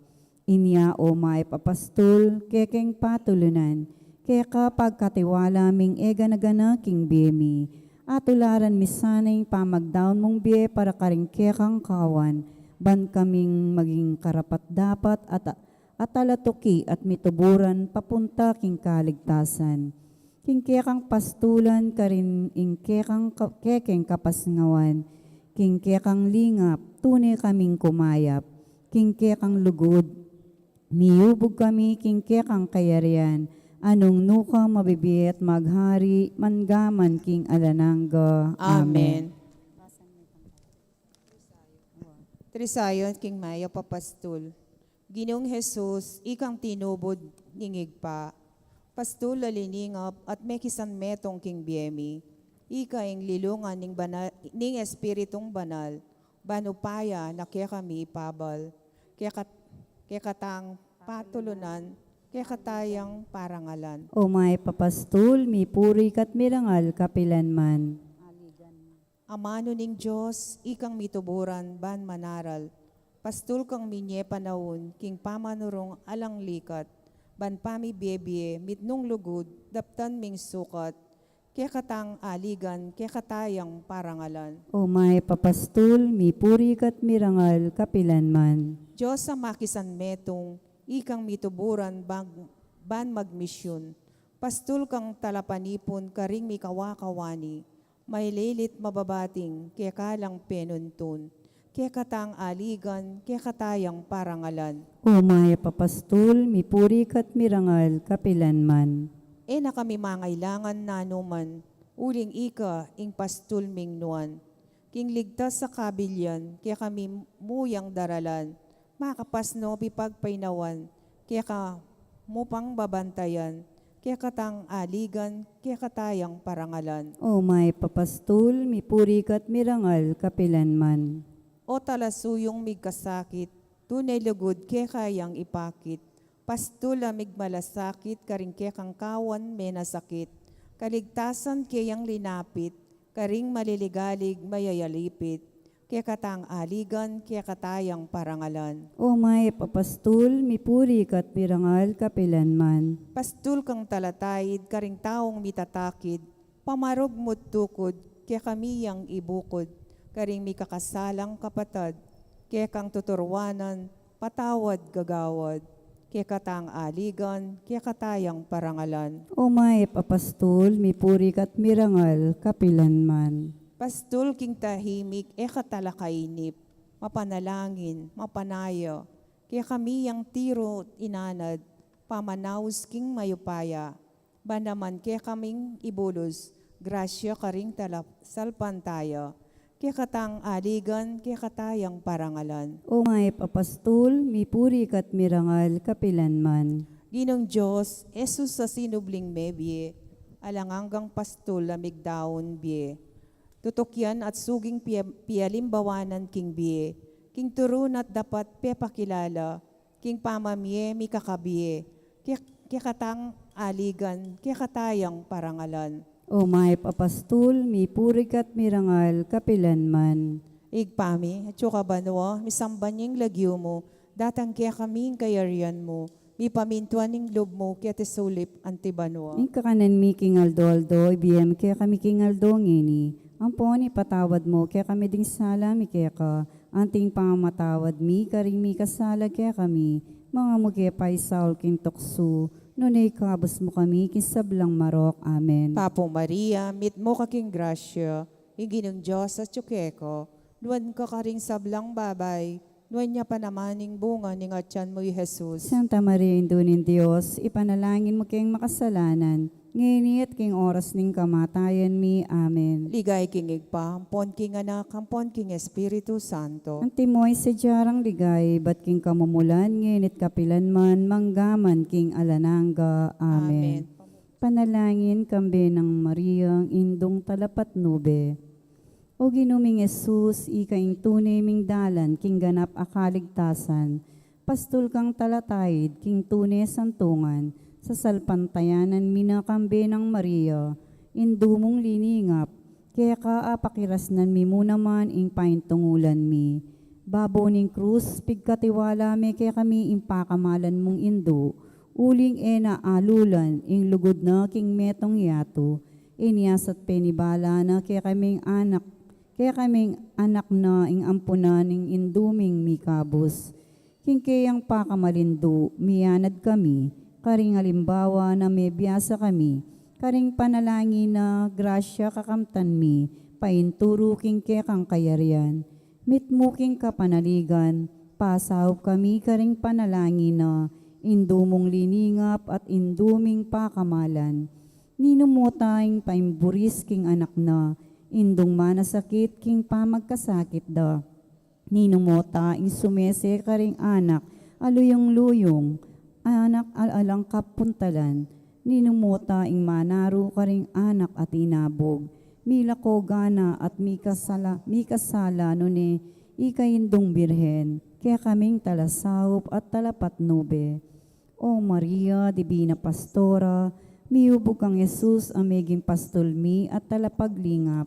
Inya, o mayap a pastul, kekeng patulunan, keka pagkatiwala ming e gana-gana king bie mi, atularan mi sana ing pamagdaun mung bie para karing kekang kawan, ban kaming maging karapat-dapat at, at alatuki at mituburan papunta king kaligtasan. King kekang pastulan karin ing kekang ka-, kekeng kapasngawan, king kekang lingap, tune kaming kumayap, king kekang lugud, miyubug kami king kekang kayarian, a nung nu ka mabibie at maghari, mangga man king alang angga. Amen. Amen. Trisayon king mayap a pastul. Ginung Jesus, ikang tinubud ning Ibpa, pastul a liningap at mekisanmetung king bie mi, ika ing lilungan ning bana-, ning Espiritung Banal, ban upaya na kekami ipabal, keka-, kekatang patulunan, kekatayang parangalan. O mayap a pastul, mipuri ka't mirangal kapilanman. Amanu ning Dios, ikang mituburan ban manaral, pastul kang minye panaun king pamanurung alang likat, ban pamibie-bie mitmung lugud daptan ming sukat, kekatang aligan, kekatayang parangalan. O mayap a pastul, mipuri ka't mirangal kapilan man. Dios a makisanmetung, ikang mituburan bang, ban magmisyun, pastul kang talapanipun karing mikawakawani, maililit mababating keka lang penuntun, kekatang aligan, kekatayang parangalan. O mayap a pastul, mipuri ka't mirangal kapilan man. E na kami mangailangan nanuman, uling ika ing pastul ming nuan. King ligtas a kabilian, kekami mu yang daralan, makapas no pipagpainawan, keka mu pang babantayan, kekatang aligan, kekatayang parangalan. O mayap a pastul, mipuri ka't mirangal kapilan man. O talasuyung migkasakit, tune lugud keka yang ipakit, pastul a migmalasakit karing kekang kawan menasakit, kaligtasan ke yang linapit, karing maliligalig mayayalipit, kekatang aligan, kekatayang parangalan. O mayap a pastul, mipuri ka't mirangal kapilan man. Pastul kang talataid karing taung mitatakid, pamarug mu't tukud, kekami yang ibukud, karing mikakasalang kapatad, kekang tuturuanan, patawad gagawad, kekatang aligan, kekatayang parangalan. O mayap a pastul, mipuri ka't mirangal kapilan man. Pastul king tahimik, e ka talakainip, mapanalangin, mapanaya, kekami yang tiru't inanad, pamanaus king mayupaya, ban naman kekaming ibulus grasya karing tala-, salpantaya, kekatang aligan, kekatayang parangalan. O mayap a pastul, mipuri ka't mirangal kapilan man. Ginung Dios, Jesus a sinubling mebie, alang anggang pastul a migdaun bie, tutukyan at suging pia-, pialimbawanan king bie, king turun at dapat pepakilala, king pamamie mikakabie, ke-, kekatang aligan, kekatayang parangalan. O mayap a pastul, mipuri ka't mirangal kapilan man. Ibpa mi, atsu ka banua, misamban ya ing lagyu mu, datang kekami ing kayarian mu, mipamintuan ing lub mu keti sulip anti banua. Ing kakanan mi king aldo-aldo, ibie mu kekami king aldo ngeni, ampon ipatawad mu kekami ding sala mi keka, anti ing pamamatawad mi karing mikasala kekami, manga mu ke paisaul king tuksu, nune ikabus mu kami king sablang marok. Amen. Bapu Maria, mitmu ka king grasya, ing Ginung Dios atsu keka, nuan ka karing sablang babai, nuan ya pa naman ing bunga ning atian mu, i Jesus. Santa Maria, Indu ning Dios, ipanalangin mu keng makasalanan, ngeni at king oras ning kamatayan mi. Amen. Ligaya king Ibpa, ampon king Anak, ampon king Espiritu Santo. Antimo ing sadya rang ligaya, ibat king kamumulan, ngeni at kapilan man, mangga man king alang angga. Amen. Amen. Panalangin kambe nang Maria, Indung Talapatnube. O Ginu ming Jesus, ika ing tune ming dalan king ganap a kaligtasan, pastul kang talataid king tune santungan, sasalpantayanan mi na kambe nang Maria, Indu mung liningap, keka apakirasnan mi mu naman ing paintungulan mi. Babo ning krus, pigkatiwala me kekami ing pakamalan mung Indu, uling e na alulan ing lugud na king metung yatu, inyas at penibala na kekaming anak, kekaming anak na ing ampunan ning Indu ming mikabus. King keyang pakamalindu, miyanad kami karing alimbawa na mebiasa kami karing panalangin na grasya kakamtan mi painturu king kekang kayarian. Mitmu king kapanaligan, pasaup kami karing panalangin na Indu mung liningap at Indu ming pakamalan. Ninumu ta ing paimburis king anak na, Indung manasakit king pamagkasakit da. Ninumu ta ing sumese karing anak a luyung-luyung, anak a alang kapuntalan. Ninumu ta ing manaru karing anak a tinabug, milako gana at mikasala, mikasala nune ika Indung Birhen, kekaming talasaup at talapatnube. O Maria, Dibina Pastora, miyubug kang Jesus a meging pastul mi at talapaglingap,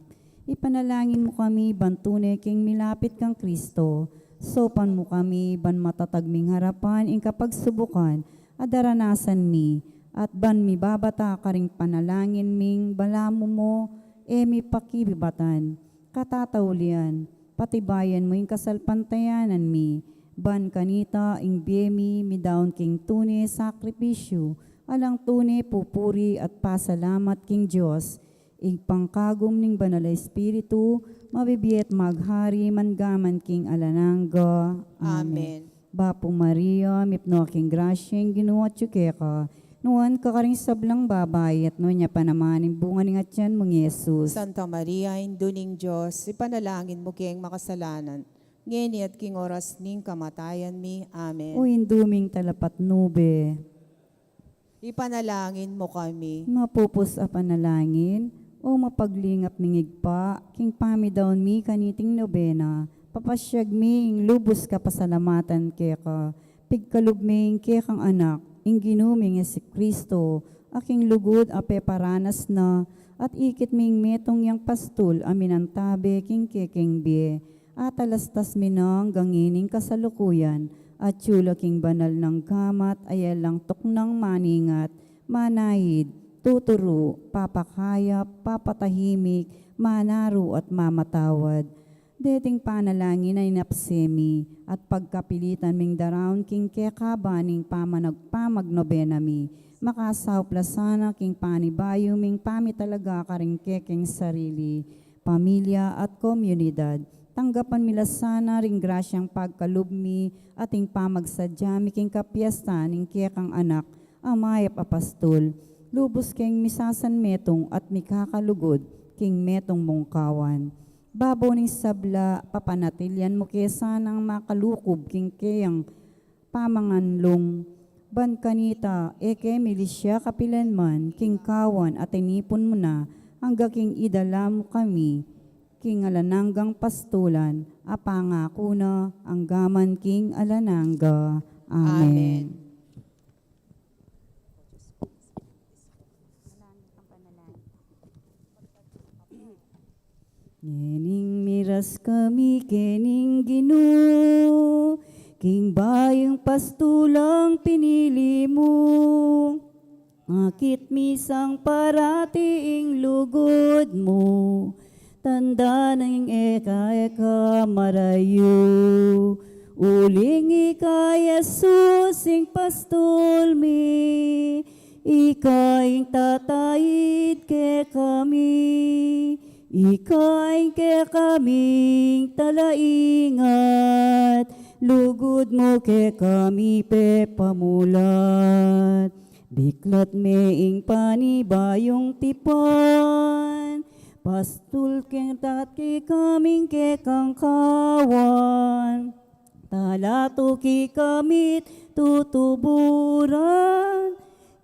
Ipanalangin mu kami ban tune king milapit kang Kristo. Saupan mu kami ban matatag ming harapan ing kapagsubukan a daranasan mi, at ban mibabata karing panalangin ming balamu mu e mi pakibibatan. Katataulian, patibayan mu ing kasalpantayanan mi, ban kanita ing bie mi midaun king tune sakripisyu, alang tune pupuri at pasalamat king Dios, ing pangkagum ning Banal a Espiritu, mabibie at maghari manggaman king alang angga. Amen. Amen. Bapu Maria, mipnu ka king grasya, ing Ginu atyu keka. Nuan ka karing sablang babai, at nuan ya pa naman ing bunga ning atyan mung Jesus. Santa Maria, Indu ning Dios, ipanalangin mu keng makasalanan, ngeni at king oras ning kamatayan mi. Amen. O Indu ming talapatnube, ipanalangin mu kami. Mapupus a panalangin, o mapaglingap ming Ibpa, king pamidaun mi kaniting nobena, papasyag mi ing lubus kapasalamatan keka, pigkalub mi ing kekang Anak, ing Ginu ming Jesucristo, a king lugud a peparanas na, at ikit mi ing metung yang pastul a minantabe king kekeng bie, atalastas mi na anggang ining kasalukuyan, atyu la king banal nang gamat a e lang tuknang maningat, manaid, tuturu, papakayap, papatahimik, manaru at mamatawad. Deting panalangin a inapse mi, at pagkapilitan ming daraun king kekaba ning pamanagpamag nobena mi, makasaup la sana king panibayu ming pamitalaga karing kekeng sarili, pamilya at komunidad. Tanggapan mi la sana ring grasyang pagkalub mi at ing pamagsadya mi king kapiestan ning kekang Anak a mayap a pastul. Lubus keng misasanmetung at mikakalugud king metung mung kawan. Babo ning sabla, papanatilian mu ke sanang makalukub king keyang pamanganlung. Ban kanita, e ke milisya kapilanman king kawan a tinipun mu na, angga king idala mu kami king alang anggang pastulan a pangaku na anggaman king alang angga. Amen. Amen. Ngening miras kami kening Ginu, king bayung pastulang pinili mu. Akit mi sang parati ing lugud mu, tanda ning e ka, e ka marayu. Uling ika, Jesus, ing pastul mi, ika ing tataid kekami, ika ing kekaming talaingat, lugud mu kekami pepamulat. Biklat me ing panibayung tipan, pastul keng tat kekaming kekang kawan. Talatu kekami't tutuburan,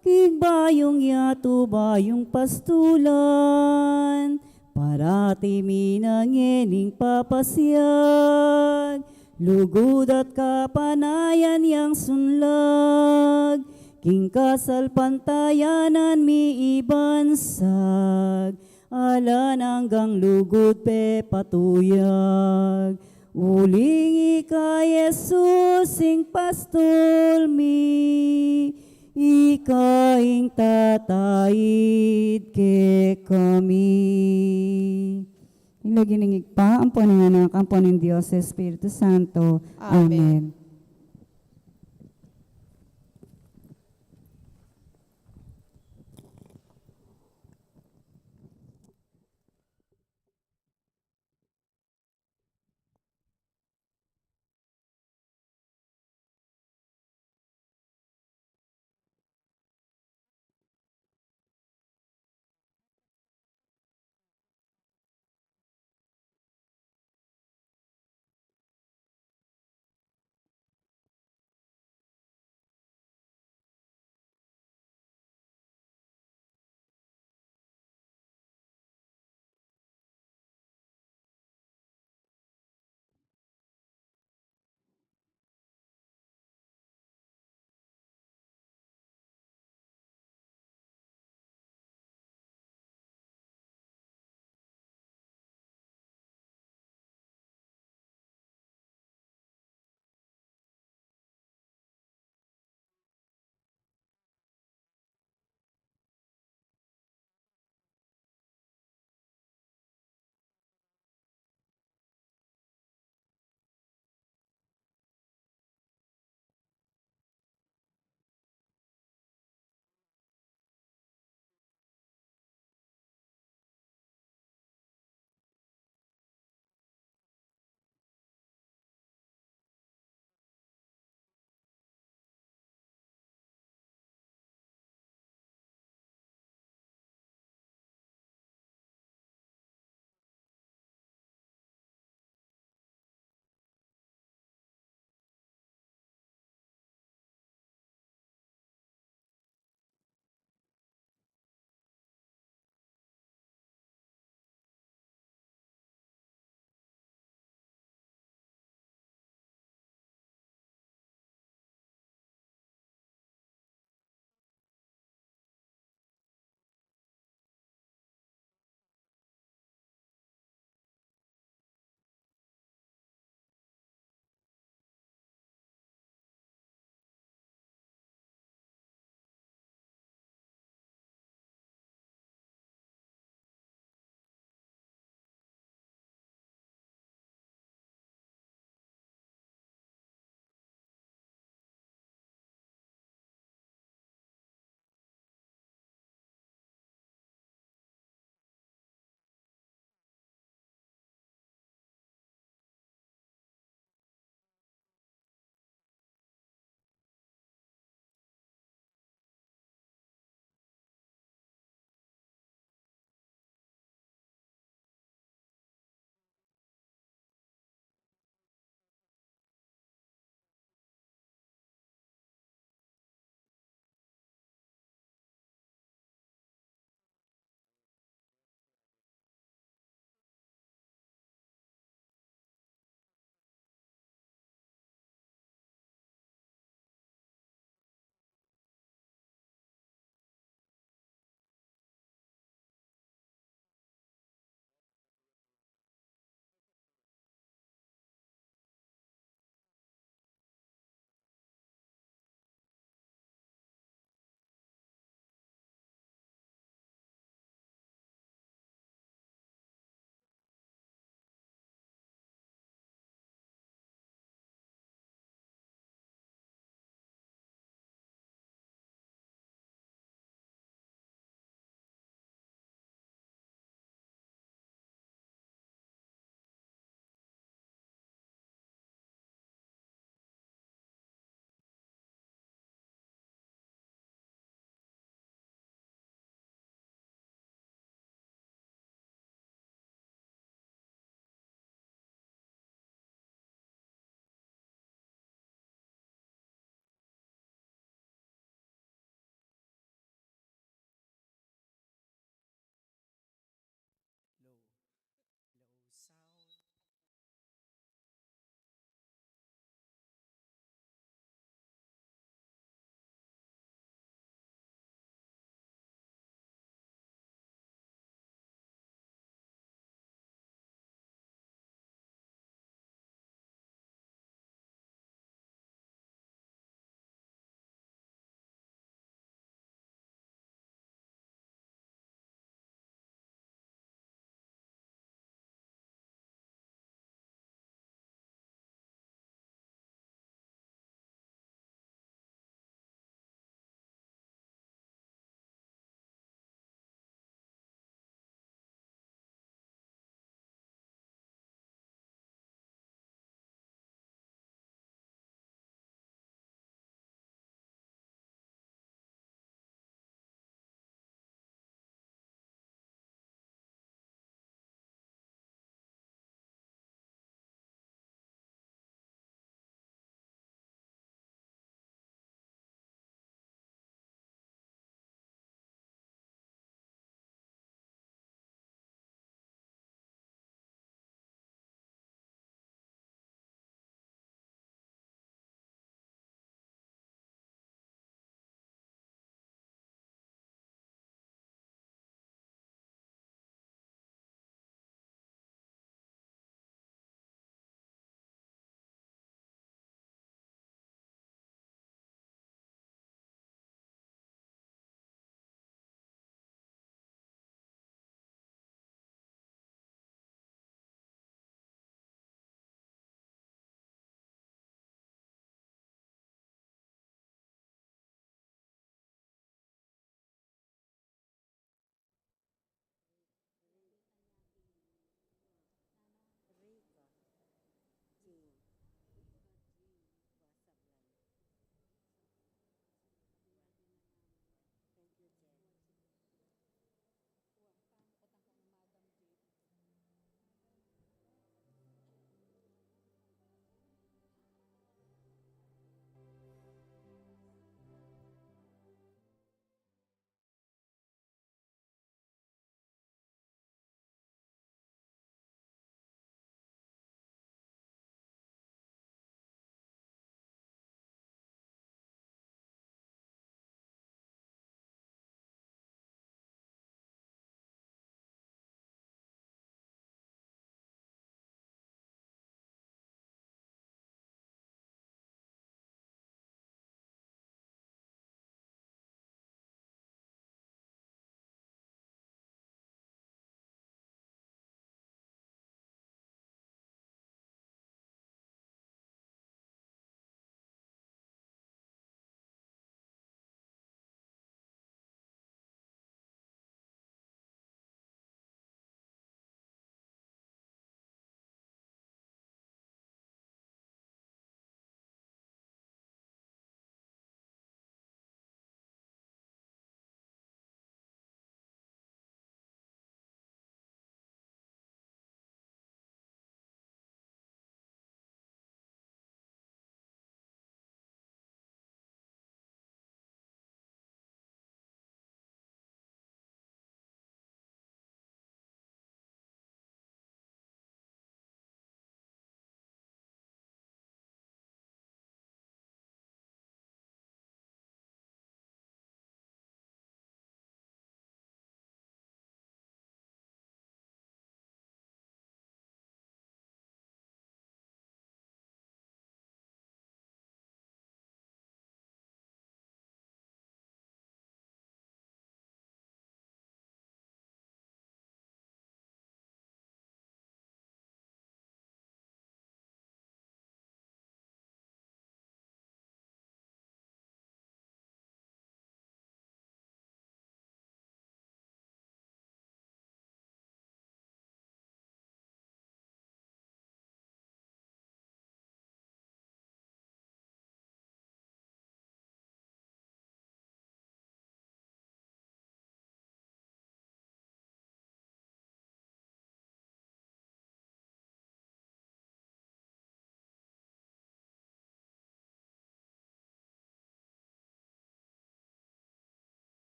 king bayung yatu bayung pastulan, parati mi na ngening papasyag, lugud at kapanayan yang sunlag, king kasalpantayanan mi ibansag, alang anggang lugud pepatuyag. Uling ika, Jesus, ing pastul mi, ika ing tataid kekami. Ing lagyu ning Ibpa, ampo ning Anak, ampo ning Dios Espiritu Santo. Amen. Amen.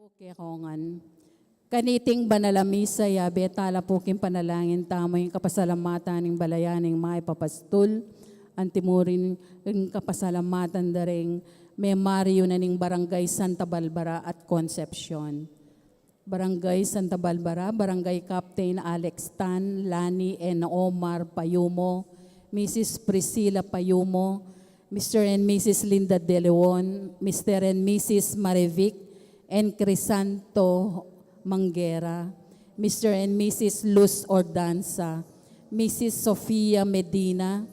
Kekongan. Kaniting banal a misa, yabe tala pu king panalangin tamu ing kapasalamatan ning balayan ning Mayap a Pastul, antimurin ing kapasalamatan da ring memaryu na ning Barangay Santa Barbara at Concepcion. Barangay Santa Barbara, Barangay Captain Alex Tan, Lani and Omar Payumo, Missus Priscilla Payumo, Mister and Missus Linda De Leon, Mister and Missus Marivic and Crisanto Manguera, Mister and Missus Luz Ordanza, Missus Sofia Medina,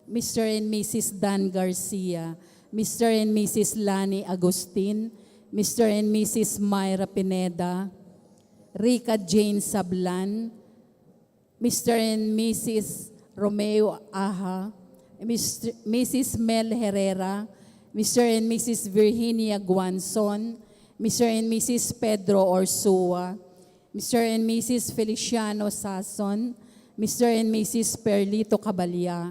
Mister and Missus Dan Garcia, Mister and Missus Lani Agustin, Mister and Missus Myra Pineda, Rica Jane Sablan, Mister and Missus Romeo Aha, Mister, Missus Mel Herrera, Mister and Missus Virginia Guanzon, Mister and Missus Pedro Orsua, Mister and Missus Feliciano Sason, Mister and Missus Perlito Cabalya,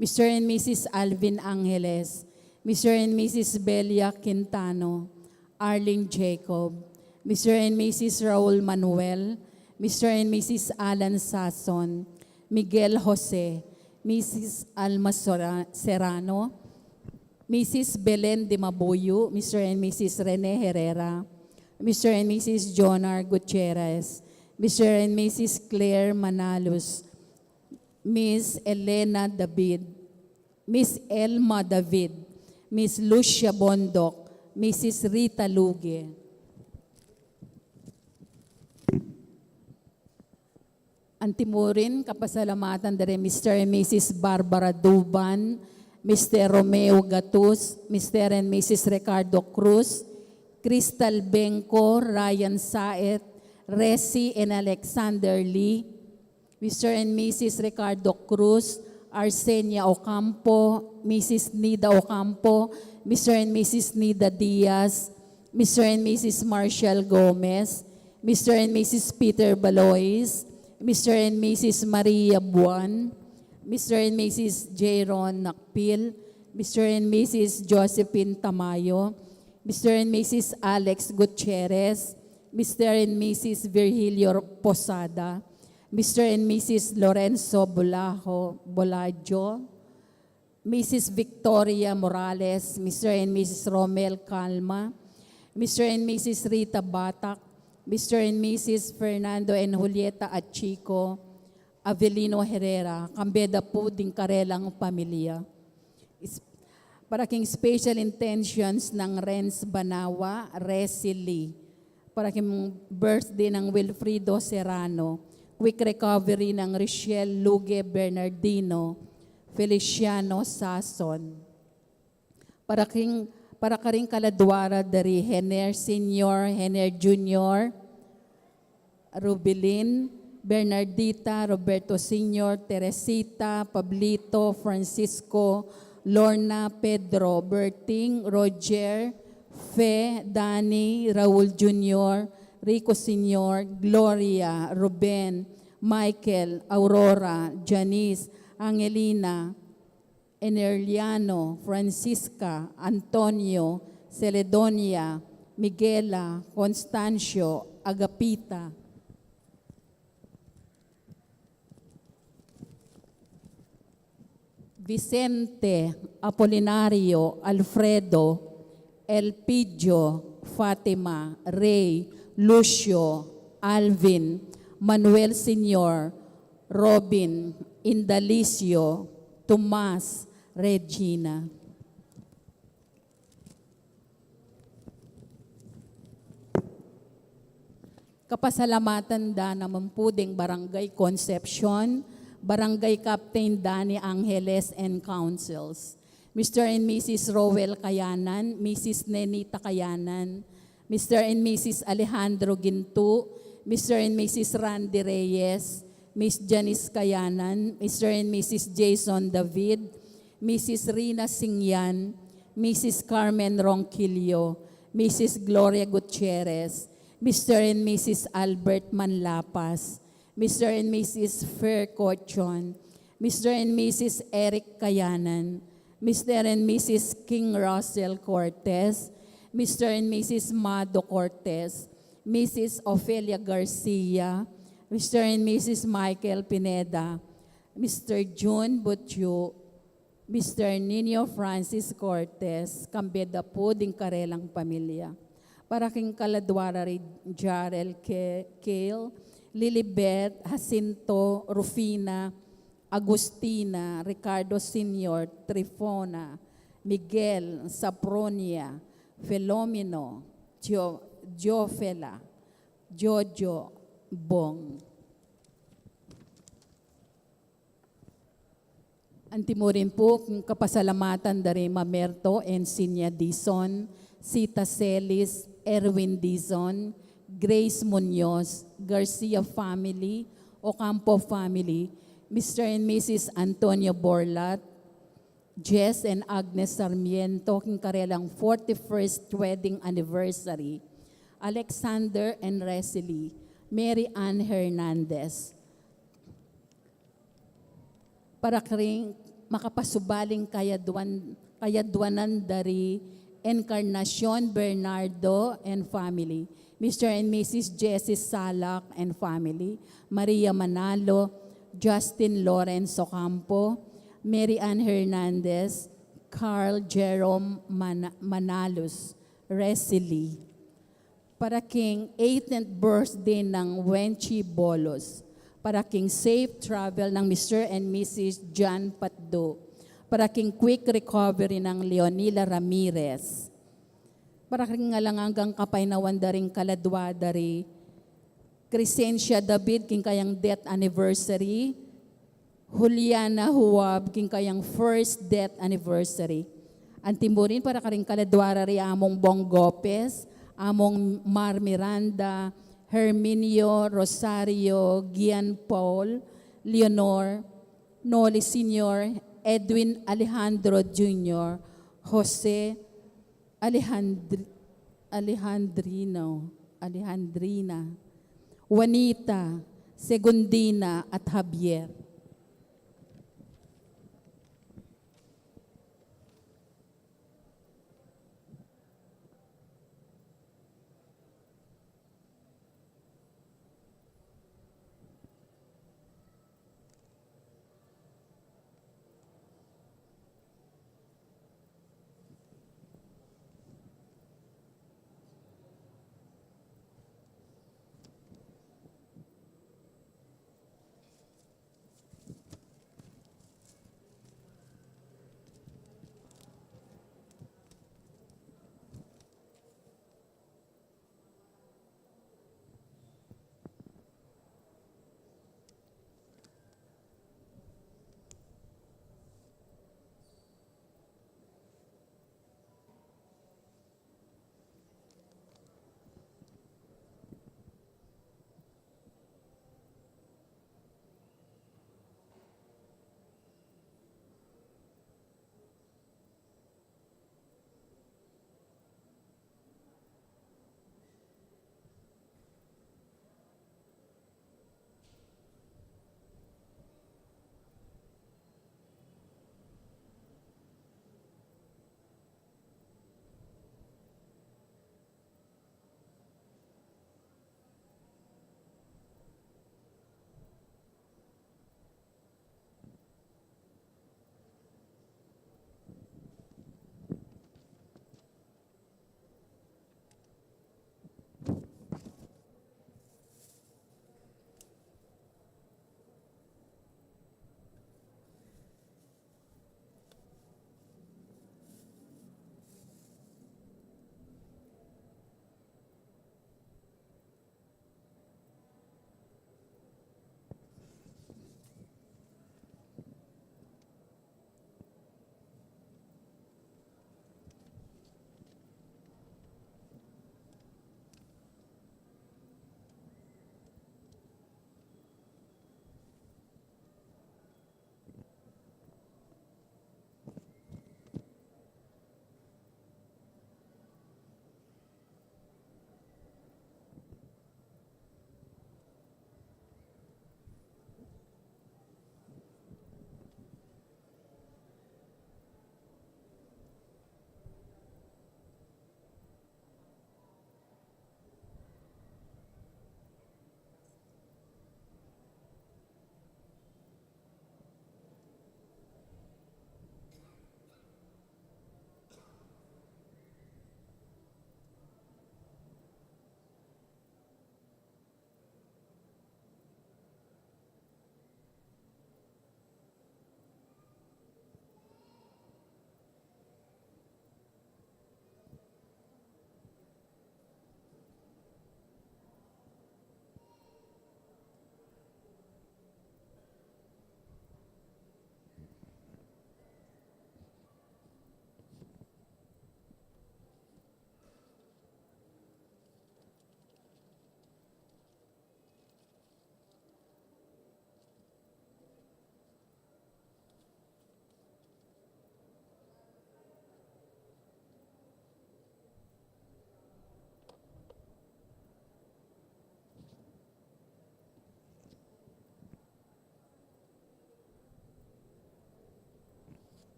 Mister and Missus Alvin Angeles, Mister and Missus Belia Quintano, Arling Jacob, Mister and Missus Raul Manuel, Mister and Missus Alan Sason, Miguel Jose, Missus Alma Sora-, Serrano, Missus Belen de Mabuyu, Mister and Missus Rene Herrera, Mister and Missus Jonar Gutierrez, Mister and Missus Claire Manalus, Miss Elena David, Miss Elma David, Miss Lucia Bondoc, Missus Rita Luge. Antimurin, kapasalamatan da ring Mister and Missus Barbara Duban, Mister Romeo Gatus, Mister and Missus Ricardo Cruz, Crystal Bengco, Ryan Saet, Resi and Alexander Lee, Mister and Missus Ricardo Cruz, Arsenia Ocampo, Missus Nida Ocampo, Mister and Missus Nida Diaz, Mister and Missus Marshall Gomez, Mister and Missus Peter Balois, Mister and Missus Maria Buan, Mister and Missus Jaron Nakpil, Mister and Missus Josephine Tamayo, Mister and Missus Alex Gutierrez, Mister and Missus Virgilio Posada, Mister and Missus Lorenzo Bolajo, Bolajo, Missus Victoria Morales, Mister and Missus Romel Calma, Mister and Missus Rita Batak, Mister and Missus Fernando and Julieta Achico, Avelino Herrera, kambe da pu ding karelang pamilya. Is-, para king special intentions nang Renz Banawa, Resi Lee, para king birthday nang Wilfrido Serrano, quick recovery nang Richelle Luge Bernardino, Feliciano Sason. Para king, para karing kaladua ra da ri Hener Senior, Hener Junior, Rubilin, Bernardita, Roberto Senior, Teresita, Pablito, Francisco, Lorna, Pedro, Berting, Roger, Fe, Dani, Raul Junior, Rico Senior, Gloria, Ruben, Michael, Aurora, Janice, Angelina, Enerliano, Francisca, Antonio, Celedonia, Miguela, Constancio, Agapita, Vicente, Apolinario, Alfredo, Elpidio, Fatima, Rey, Lucio, Alvin, Manuel Senior, Robin, Indalicio, Tomas, Regina. Kapasalamatan da naman pu ding Barangay Concepcion, Barangay Captain Danny Angeles and Councils, Mister and Missus Rowell Kayanan, Missus Nenita Kayanan, Mister and Missus Alejandro Gintu, Mister and Missus Randy Reyes, Miss Janice Kayanan, Mister and Missus Jason David, Missus Rina Singyan, Missus Carmen Ronquillo, Missus Gloria Gutierrez, Mister and Missus Albert Manlapas, Mister and Missus Fer Cochon, Mister and Missus Eric Kayanan, Mister and Missus King Russell Cortez, Mister and Missus Mado Cortez, Missus Ofelia Garcia, Mister and Missus Michael Pineda, Mister June Butchu, Mister Nino Francis Cortez, kambe da pu ding karelang pamilya. Para king kaladwa ra ri Jarel Ke-, Kale, Lilibet, Jacinto, Rufina, Agustina, Ricardo Senior, Trifona, Miguel, Sapronia, Filomeno, Gio-, Giofela, Jojo, Bong. Antimurin pu king kapasalamatan da ri Mamerto Encinia Dizon, Sita Celis, Erwin Dizon, Grace Muñoz, Garcia family, Ocampo family, Mister and Missus Antonio Borlat, Jess and Agnes Sarmiento, king karelang forty-first wedding anniversary, Alexander and Resily, Mary Ann Hernandez, para karing makapasubaling kayadwan, kayadwanan da ri Encarnacion Bernardo and family, Mister and Missus Jessie Salak and family, Maria Manalo, Justin Lawrence Ocampo, Mary Ann Hernandez, Carl Jerome Mana-, Manalus, Resily. Para king eighteenth birthday nang Wenchi Bolos. Para king safe travel nang Mister and Missus John Patdo. Para king quick recovery nang Leonila Ramirez. Para king alang anggang kapaynawan da ring kaladwa da ri Crescencia David king kayang death anniversary. Juliana Huab king kayang first death anniversary. Antimurin para karing kaladwa ra ri Among Bong Gopez, Among Mar Miranda, Herminio, Rosario, Gian Paul, Leonor, Noli Senior, Edwin Alejandro Junior, Jose, Alejandri-, Alejandrino, Alejandrina, Juanita, Segundina, at Javier.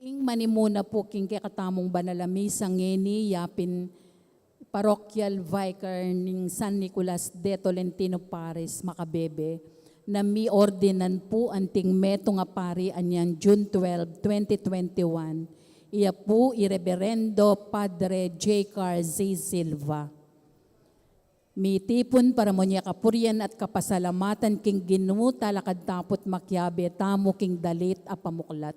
Ing manimuna pu king kekatamung banal a misa ngeni, ya pin Parochial Vicar ning San Nicolas de Tolentino Parish, Macabebe, na miordinan pu anting metung a pari anyang June twelve, twenty twenty-one. Iya pu i Reberendo Padre Jaycar Z. Silva. Mitipun para munye kapurian at kapasalamatan king Ginu, talakad tapu't makiabe tamu king dalit a pamuklat.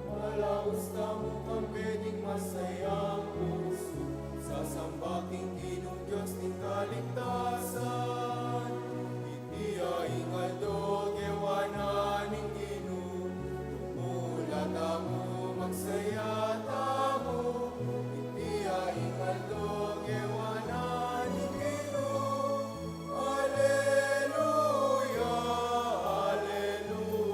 Malaus tamu kambe ning masayang pusu, sasamba king Ginung Dios ning kaligtasan. Iti ya ing aldo gewa na ning Ginu, tumula tamu, magsaya tamu. Iti ya ing aldo gewa na ning Ginu. Aleluya, aleluya.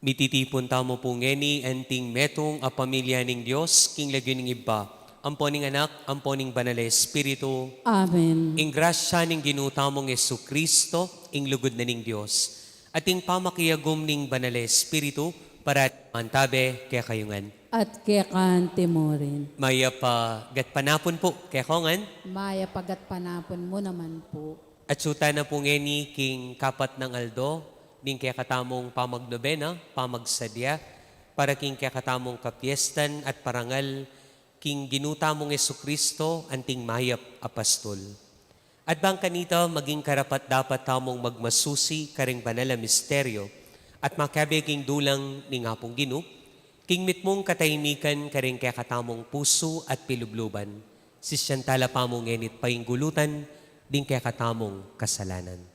Mititipun tamu pu ngeni anting metung a pamilya ning Dios king lagyu ning Ibpa, ampo ning Anak, ampo ning Banal a Espiritu. Amen. Ing grasya ning Ginu tamung Jesucristo, ing lugud na ning Dios, at ing pamakiagum ning Banal a Espiritu, parati mantabe kekayu ngan. At keka anti mu rin. Mayap a gatpanapun pu kekongan. Mayap a gatpanapun mu naman pu. Atsu tana pu ngeni king kapat nang aldo ning kekatamung pamagnobena, pamagsadya para king kekatamung kapiestan at parangal king Ginu tamung Jesucristo, anting mayap a pastul. At bang kanita, maging karapat-dapat tamung magmasusi karing banal a misteryo at makabe king dulang ning Apung Ginu, king mitmung katahimikan karing kekatamung pusu at pilubluban. Sisian tala pa mu ngeni't painggulutan ding kekatamung kasalanan.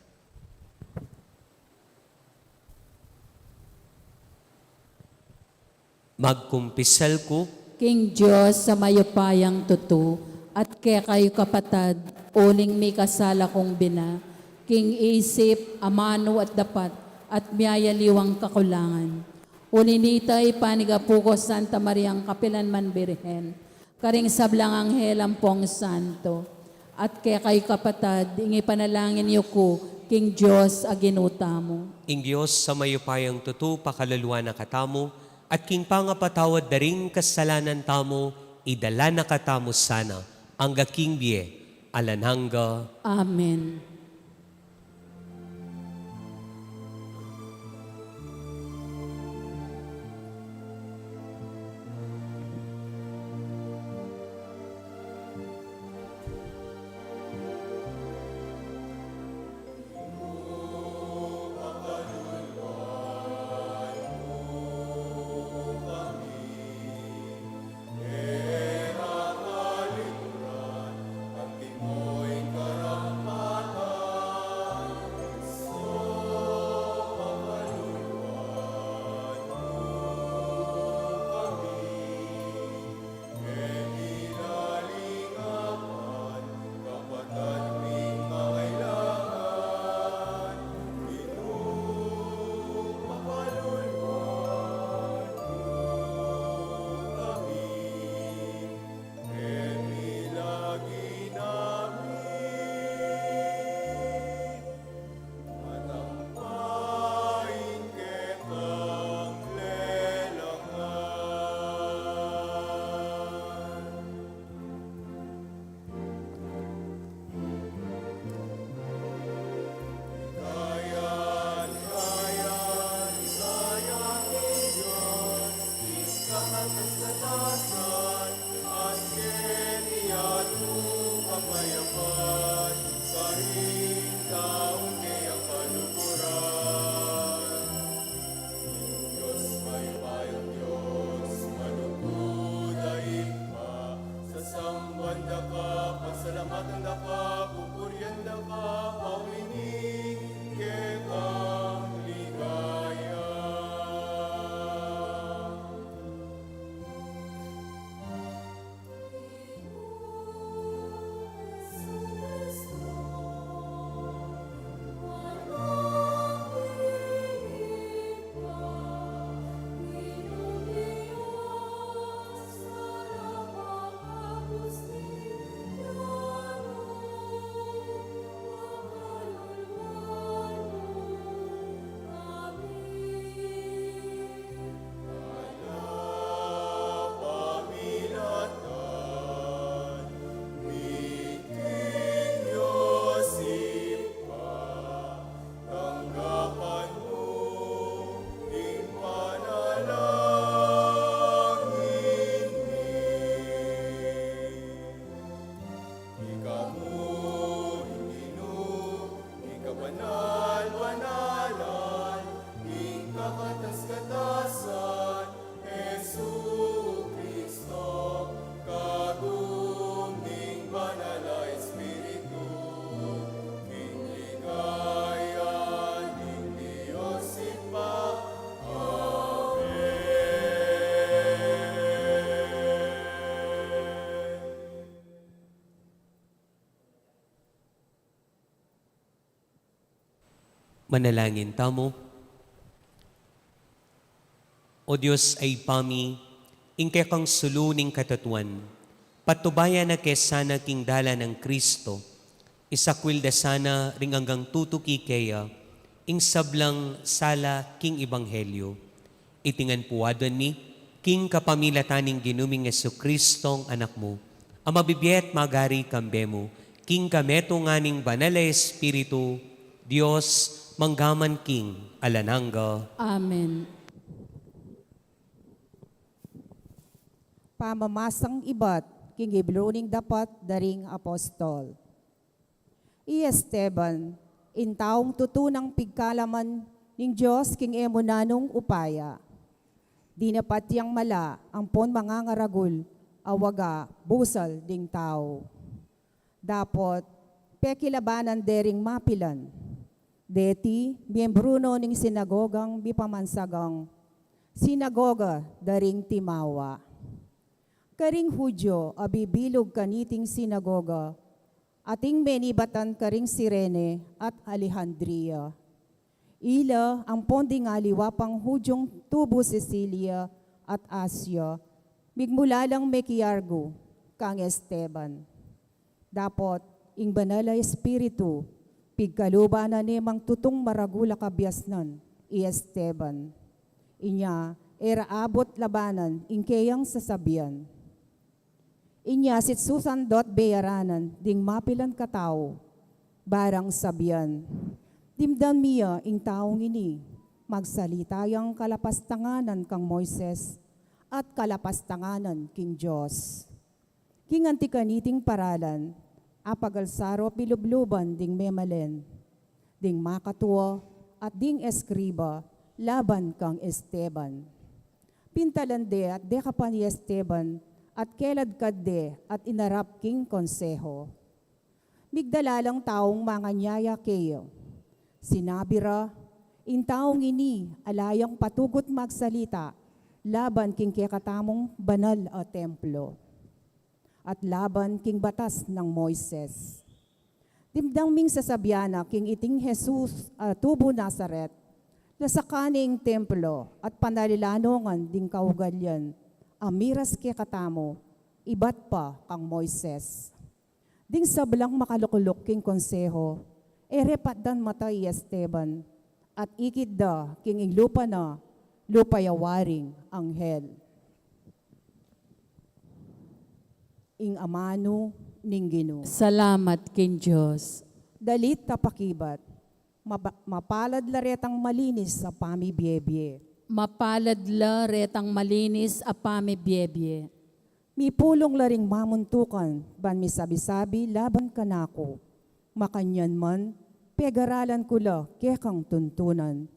Magkumpisal ku king Dios a mayupayang tutu, at kekayu kapatad, uling mikasala kung bina, king isip, amanu at dapat, at miyayaliwang kakulangan. Uli nita, ipanigapu ku Santa Mariang kapilan man Birhen, karing sablang anghel ampong santo, at kekayu kapatad, ing ipanalangin yu ku king Dios a Ginu tamu. Ing Dios a mayupayang tutu, pakaluluan na katamu, at king pangapatawad da ring kasalanan tamu, idala na katamu sana angga king bie alang angga. Amen. Dios, mayupayang Dios, malugud a Ibpa, sasamban da ka, pasalamatan da ka, pupurian da ka, pauli ning kekang ligaya. Ika mu ing Ginu, ing kabanal-banalan, ing kakatas-katasan, Jesu Kristo, kagum ning Banal a Espiritu, ing ligaya ning Dios Ibpa. Amen. Manalangin tamu. O Dios a Ibpa mi, ing kekang sulu ning katatuan, patubayan na ke sana king dalan nang Kristo, isakwil da sana ring anggang tutuki keya ing sablang sala king ebanghelyo. Iti ngan pu aduan mi, king kapamilatan ning Ginu ming Jesucristong Anak mu, a mabibie at magari kambe mu, king kametungan ning Banal a Espiritu, Dios, mangga man king alang angga. Amen. Pamamasang ibat king libru ning Dapat da ring Apostol. I Esteban, ing taung tutu nang pigkalaman ning Dios king e mu nanung upaya. Dinapat yang mala ampon mangangaragul a waga busal ding tau. Dapot pekilabanan de ring mapilan. Deti miembru no ning sinagogang mipamansagang Sinagoga da ring Timawa. Karing Judio a bibilug kaniting sinagoga, ating menibatan karing Cirene at Alejandria. Ila ampon ding aliwa pang Judiong tubu Cilicia at Asia, migmula lang mekiargu kang Esteban. Dapot ing Banal a Espiritu pigkaluban na ne mang tutung maragul a kabiasnan i Esteban. Inya e ra abot labanan ing keyang sasabian. Inya sitsusan da't beyaranan ding mapilan katau, barang sabian, "Dimdam ye ing taung ini, magsalita yang kalapastanganan kang Moises at kalapastanganan king Dios." King anti kaniting paralan, apagalsa ro pilubluban ding memalen, ding makatua, at ding eskriba laban kang Esteban. Pintalan de at dekapan i Esteban, at keladkad de at inarap king konseho. Migdala lang taung manganyaya keya. Sinabi ra, "Ing taung ini ala yang patugut magsalita laban king kekatamung banal a templo at laban king batas nang Moises." Dimdam ming sasabian na king iting Jesus a tubu Nazaret, lasakan ne ing templo at panalilanongan ding kaugalian a miras kekatamu ibat pa kang Moises. Ding sablang makalukluk king konseho, e re patdan mata i Esteban, at ikit da king ing lupa na lupa ya waring anghel. Ing amanu ning Ginu. Salamat king Dios. Dalit a pakibat. Mapa-, mapalad la retang malinis a pamibiebie. Mapalad la retang malinis a pamibiebie. Mipulung la ring mamuntukan ban misabi-sabi laban kanaku. Makanyan man, pegaralan ku la kekang tuntunan.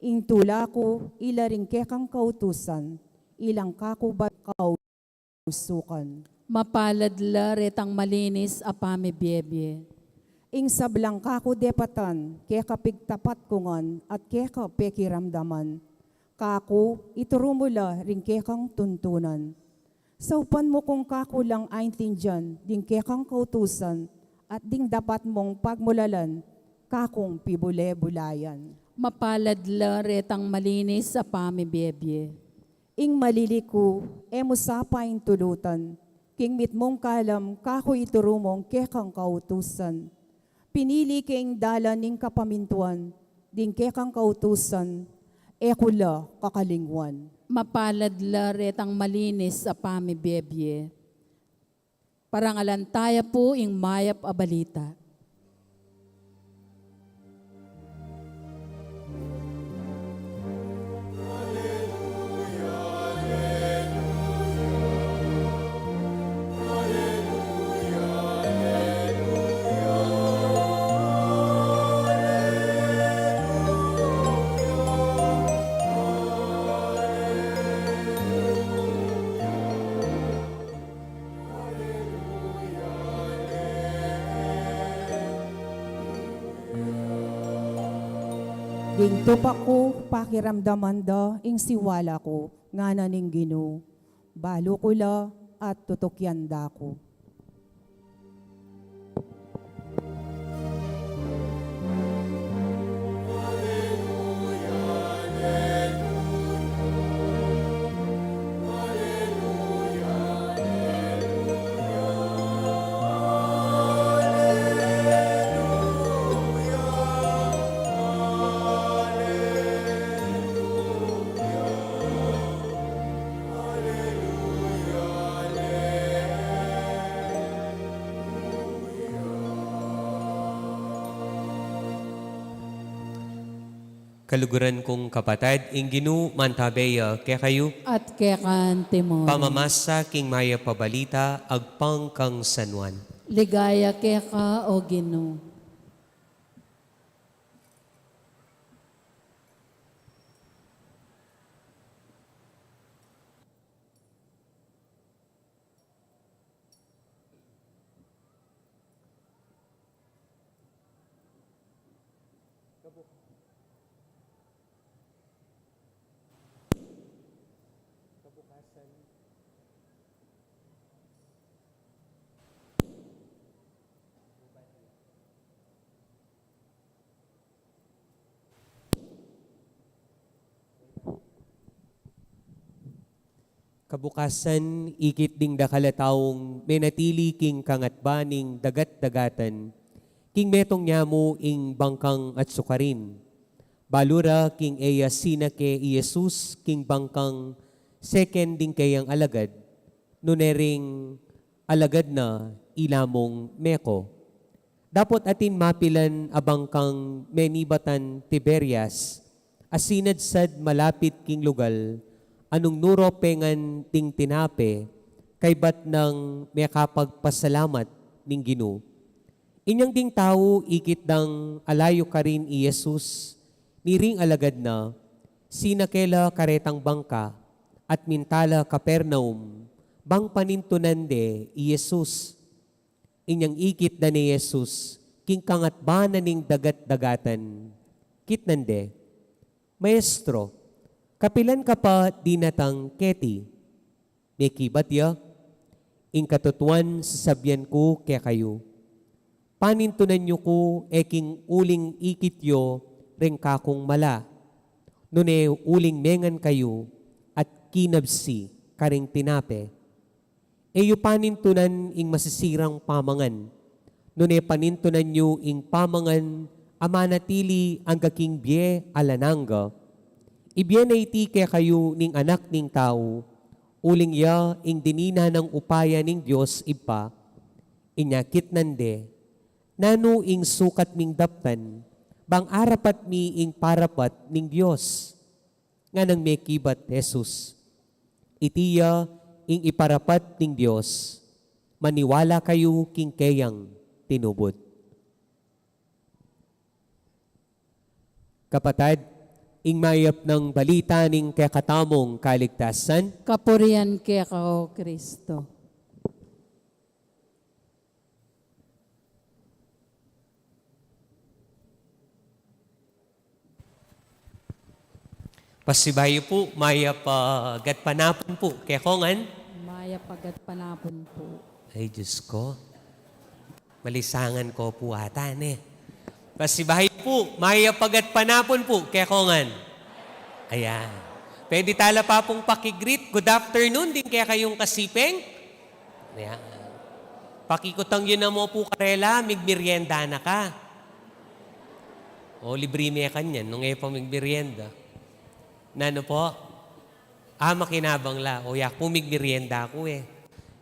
Ing tula ku, ila ring kekang kautusan, ilang kaku ban kausukan. Mapalad la retang malinis a pamibiebie. Ing sablang kaku depatan, keka pigtapat ku ngan at keka pekiramdaman. Kaku, ituru mu la ring kekang tuntunan. Saupan mu kung kaku lang aintindian ding kekang kautusan at ding dapat mung pagmulalan, kakung pibule-bulayan. Mapalad la retang malinis a pamibiebie. Ing malili ku, e mu sa paintulutan, king mitmung kalam kaku ituru mung kekang kautusan. Pinili ke ing dalan ning kapamintuan, ding kekang kautusan, e ku la kakalingwan. Mapalad la retang malinis a pamibiebie. Parangalan taya pu ing mayap a balita. Ding tupa ku, pakiramdaman da ing siwala ku, ngana ning Ginu. Balu ku la at tutukian da ku. Kaluguran kung kapatad, ing Ginu mantabe ya kekayu. At keka naman. Pamamasa king mayap a balita agpang kang San Juan. Ligaya keka, O Ginu. Kabukasan. Kabukasan, ikit ding dakal a taung menatili king kangatba ning dagat-dagatan, king metung nia mu ing bangkang at sukarin. Balu ra king e ya sinake i Jesus king bangkang seken ding keyang alagad, nune ring alagad na ila mung meko. Dapot atin mapilan a bangkang menibatan Tiberias, a sinadsad malapit king lugal, a nung nuropengan ding tinape, kaybat nang mekapagpasalamat ning Ginu. Inyang ding tau ikit dang alayu karin i Jesus, niring alagad na, sinake la karetang bangka, at minta la Capernaum, bang panintunan de i Jesus. Inyang ikit da ne Jesus, king kangatba na ning dagat-dagatan, kitnan de, "Maestro, kapilan ka pa dinatang keti?" Mekibat ya, "Ing katutuan sasabian ku kekayu, panintunan yu ku e king uling ikit yu reng kakung mala, nune uling mengan kayu at kinabsi karing tinape. E yu panintunan ing masisirang pamangan, nune panintunan yu ing pamangan a manatili angga king bie alang angga. Ibie na iti kekayu ning Anak ning Tau, uling ya ing dinina nang upaya ning Dios Ibpa." Inya kitnan de, "Nanu ing sukat ming daptan, bang arapat mi ing parapat ning Dios?" Nganang mekibat Jesus, "Iti ya ing iparapat ning Dios, maniwala kayu king keyang tinubud." Kapatad, ing mayap nang balita ning kekatamung kaligtasan. Kapurian keka, O Kristo. Pasibayu pu, mayap a gatpanapun pu kekongan. Mayap a gatpanapun pu. Ay, Diyos ko. Malisangan ko pu ata, ne. Pasibayu pu, mayap a gatpanapun pu kekongan. Ayan. Pwede tala pa pung pakigreet, "Good afternoon" ding kekayung kasiping. Ayan. Pakikutang yu na mu pu karela, "Migmerienda na ka." O, libri me kanyan, nung e pa migmerienda. Nanu po? Ah, makinabang la. O, yak pu, migmerienda ku e.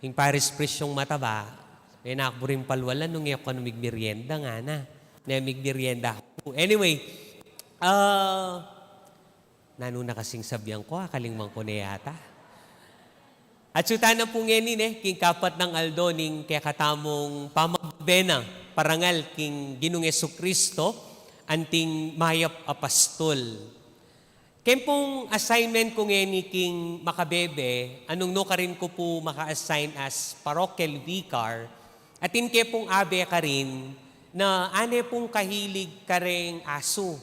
Ing Paris Prisyong mataba, e na ku rin palwalan nung e ku kanu migmerienda, ngana. Ne, migmerienda ku. Anyway, ah, nanu na kasing sabian ku, ah, kalingwan ku ne yata. Atsu tana pu ngeni, ne, king kapat nang aldo ning kekatamung pamagbe na parangal king Ginung Jesucristo, anting mayap a pastul. Ken pung assignment ku ngeni king makabebe, a nung nukarin ku pu maka-assign as parochial vicar, atin ke pung abe karin na ane pung kahilig kareng asu.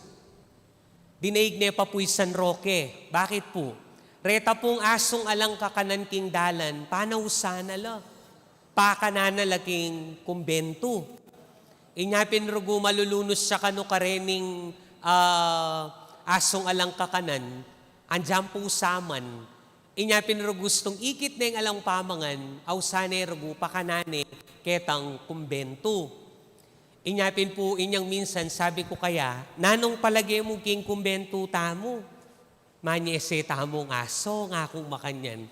Dinaig ne pa pu i San Roque. Bakit pu? Reta pung asung alang kakanan king dalan, panausan na la. Pakanan na la king kumbentu. Inya pin rugu malulunus ya kanu karening, ah, asung alang kakanan, andiyan pu saman. Inya pin rugu gustung ikit neng alang pamangan, ausan ne rugu pakanan ne ketang kumbentu. Inya pin pu inyang minsan sabi ku kaya, "Nanung palage mu king kumbentu tamu? Manye ese tamung asu," ngakung makanyan.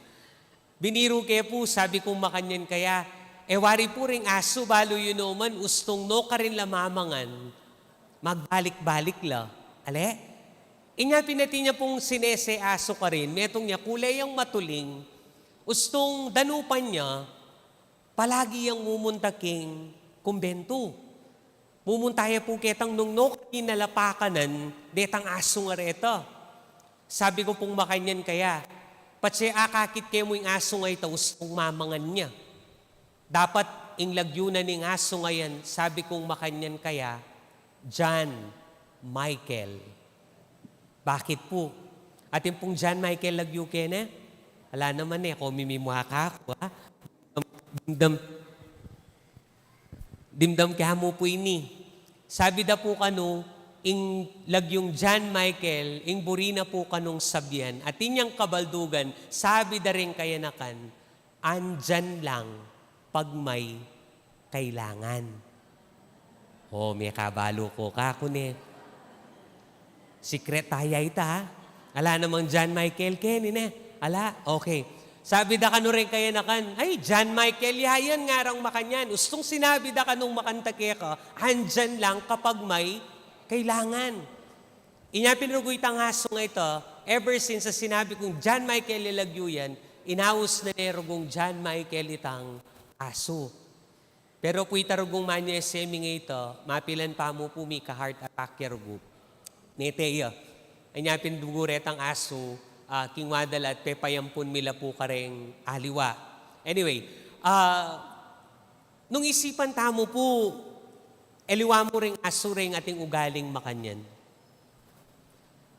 Biniru ke pu, sabi kung makanyan kaya, "E wari pu ring asu, balu yu naman, ustung nukarin la mamangan, magbalik-balik la." Ale? Inya pin atin ya pung sinese asu karin, metung ya kule yang matuling, ustung danupan ya, palagi yang mumunta king kumbentu. Mumunta ya pu ketang nung nukarin na la pakanan detang asung areta. Sabi ku pung makanyan kaya, "Patse akakit ke mu ing asung a ita, ustung mamangan ya." Dapat ing lagyu na ning asung a yan, sabi kung makanyan kaya, John Michael. Bakit pu? Atin pung John Michael lagyu kene? Ala naman e, komimimwa ka ku, ha? Dimdam, dimdam ke mu pu ini. Sabi da pu kanu, ing lagyung John Michael, ing buri na pu kanung sabian, atin yang kabaldugan, sabi da ring kayanakan, "Andiyan lang pag may kailangan." O, mekabalu ko ka, kune. Secret taya ita, ha? Ala namang John Michael keni, ne? Ala? Okay. Sabi da kanu reng kayanakan, "Ay, John Michael ya yan," ngarang makanyan. Ustung sinabi da kanung makanta keka, "Andyan lang kapag may kailangan." Inya pin rugu itang asu nga ita, ever since a sinabi kung John Michael ya lagyu yan, inaus na ne rugung John Michael itang asu. Pero pu ita rugung manyesemi nga ita, mapilan pa mu pu mika-heart attack ya rugu. Nete ya. Anya pin rugu retang asu, ah, king wada la at pepayampun mi la pu kareng aliwa. Anyway, ah, nung isipan tamu pu, aliwa mu reng asu reng ating ugaling makanyan.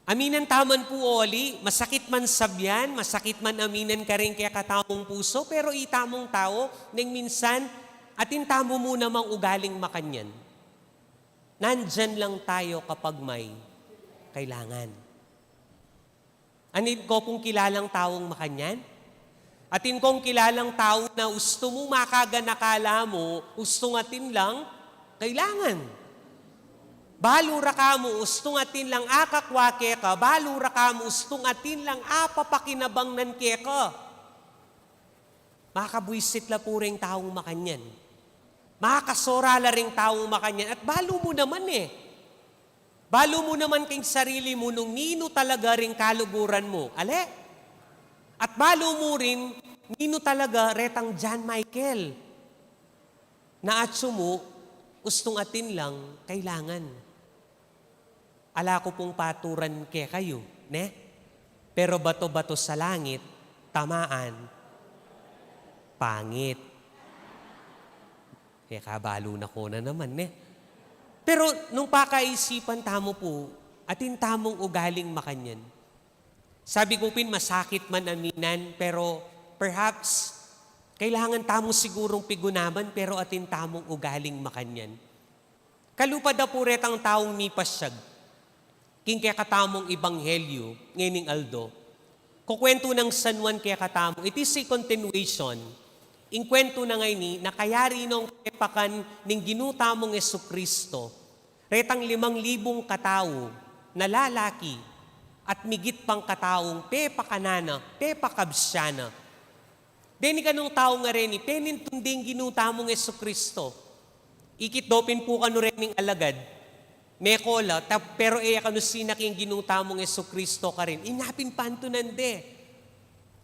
Aminan tamu man pu uli, masakit man sabian, masakit man aminan karing kekatamung pusu, pero itamung tau, neng minsan, atin tamu mu namang ugaling makanyan. Nandyan lang tayo kapag may kailangan. Atin ko pung kilalang taung makanyan? Atin kong kilalang tau na ustu mu makaganaka la mu, ustung atin lang kailangan. Balu ra ka mu, ustung atin lang akakwa keka, balu ra ka mu, ustung atin lang apapakinabangnan keka. Makabwisit la pu reng taung makanyan. Makasora la reng taung makanyan. At balu mu naman e. Balu mu naman king sarili mu nung ninu talaga ring kaluguran mu. Ale? At balu mu rin ninu talaga retang John Michael na atsu mu, ustung atin lang kailangan. Ala ku pung paturan kekayu, ne? Pero bato-bato sa langit, tamaan, pangit. E, kabalu na ko na naman, ne? Pero nung pakaisipan tamu pu, atin tamung ugaling makanyan. Sabi ku pin, masakit man aminan, pero perhaps, kailangan tamu sigurung pigunaman, pero atin tamung ugaling makanyan. Kalupa da pu retang taung mipasyag king kekatamung ebanghelyu ngening aldo. Kukwentu nang San Juan kekatamu, it is a continuation. Ing kwentu na ngeni, na kayari nong pepakan ning Ginu tamung Jesucristo retang limang libung katau na lalaki at migit pang kataung pepakanan na, pepakabsyan na. Deni kanung tau nga reni, penintun ding Ginu tamung Jesucristo. Ikit do pin pu kanu rening alagad. Meko la, ta-, pero e ya kanu sinak ing Ginu tamung Jesucristo karin. Inya pin pantunan de.